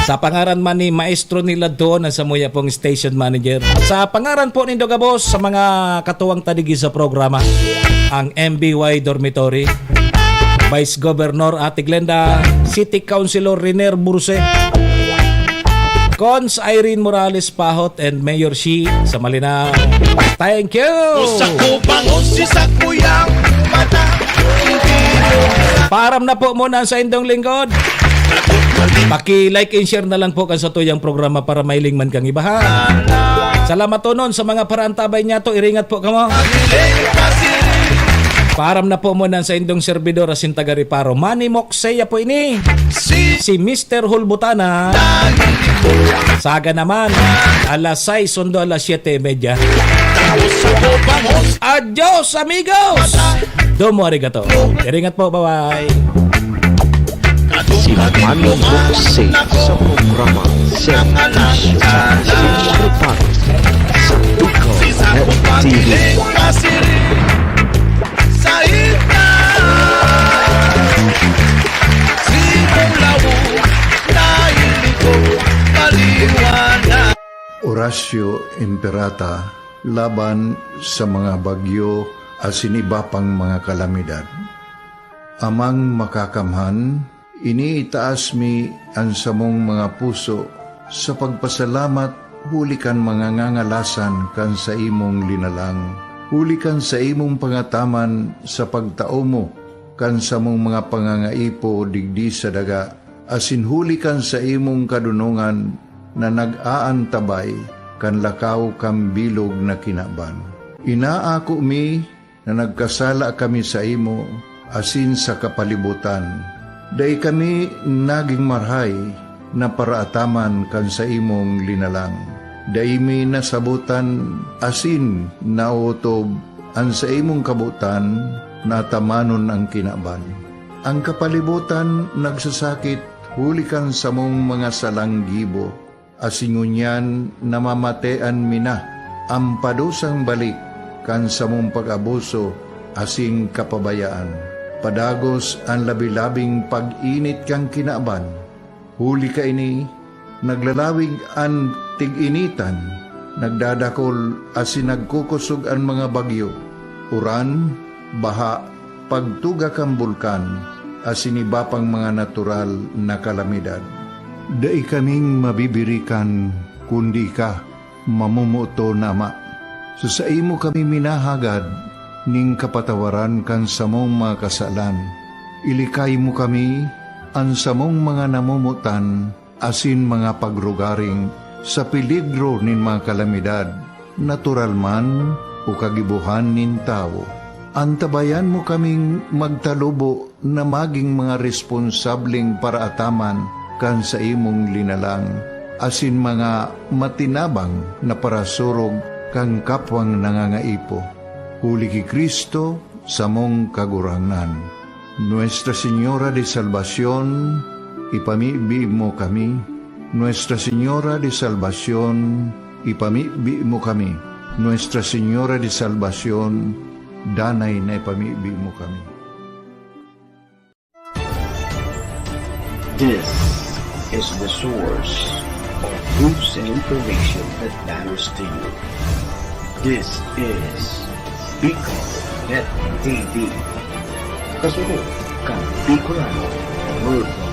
Sa pangaran man ni Maestro Nilad Tuon, ang samuya pong station manager. Sa pangaran po nindo gabos, sa mga katuwang tadigi sa programa, ang M B Y Dormitory, Vice Governor Ate Glenda, City Councilor Riner Burse, Cons Irene Morales Pahot, and Mayor Shi sa Malinao. Thank you! Usa ko bangon si sakuyang mata. Paaram na po muna sa indong lingkod. Paki-like and share na lang po kan satuyang programa para mailing man kang ibahan. Salamat tonon sa mga paraantabay niya to. Iringat po kamo. Paaram na po muna sa indong servidor asin taga Reparo. Manny Moxey po ini. Si Mister Hulbutana. Saga naman, alas sais, sundo alas siyete y media. Adios, amigos! Domo arigato. Iringat po, bye-bye. Si Manny Moxey sa programa Servisyo sa Reparo sa Bicol Net T V. Sa ita, si Mulaw, nahiling ko maliwanag. Ratio Imperata laban sa mga bagyo asin iba pang mga kalamidad. Amang Makakamhan, iniitaas mi an samong mga puso sa pagpasalamat huli kan mga ngangalasan kan saimong linalang, huli kan saimong pangataman sa pagtao mo kan samong mga pangangaipo digdi sa daga, asin huli kan saimong kadonongan na nag-aantabay kan lakaw kan bilog na kinaban. Inaako mi na nagkasala kami saimo asin sa kapalibotan. Dai kami nagin marahay na paraataman kan saimong linalang. Dai mi nasabotan asin naotob an saimong kabotan na atamanon an kinaban. An kapalibotan nagsasakit huli kan samong mga salang gibo, asin ngunyan namamatean mi na an padusang balik kan samong pag-abuso asin kapabayaan. Padagos an labi-labing pag-init kan kinaban. Huli kaini, naglalawig an tig-initan, nagdadakol asin nagkukosog an mga bagyo, uran, baha, pagtuga kan bulkan, asin iba pang mga natural na kalamidad. Dai kaming mabibirikan kundi ika, mamomoton na Ama. Sa saimo kami minahagad nin kapatawaran kan samong mga kasalan. Ilikay mo kami, an samong mga namomotan, asin mga pagrugaring sa peligro nin mga kalamidad, natural man o kagibohan nin tawo. Antabayan mo kaming magtalubo na magin mga responsableng paraataman kan saimong linalang, asin mga matinabang na parasurog kan kapwang nangangaipo. Huli ki Cristo, samong Kagurangnan. Nuestra Señora de Salvacion, ipamibi mo kami. Nuestra Señora de Salvacion, ipamibi mo kami. Nuestra Señora de Salvacion, danay na ipamibi mo kami. This is the source of news and information that matters to you. This is Bicol Net T V. Kasunod kan Bicolano Worldwide.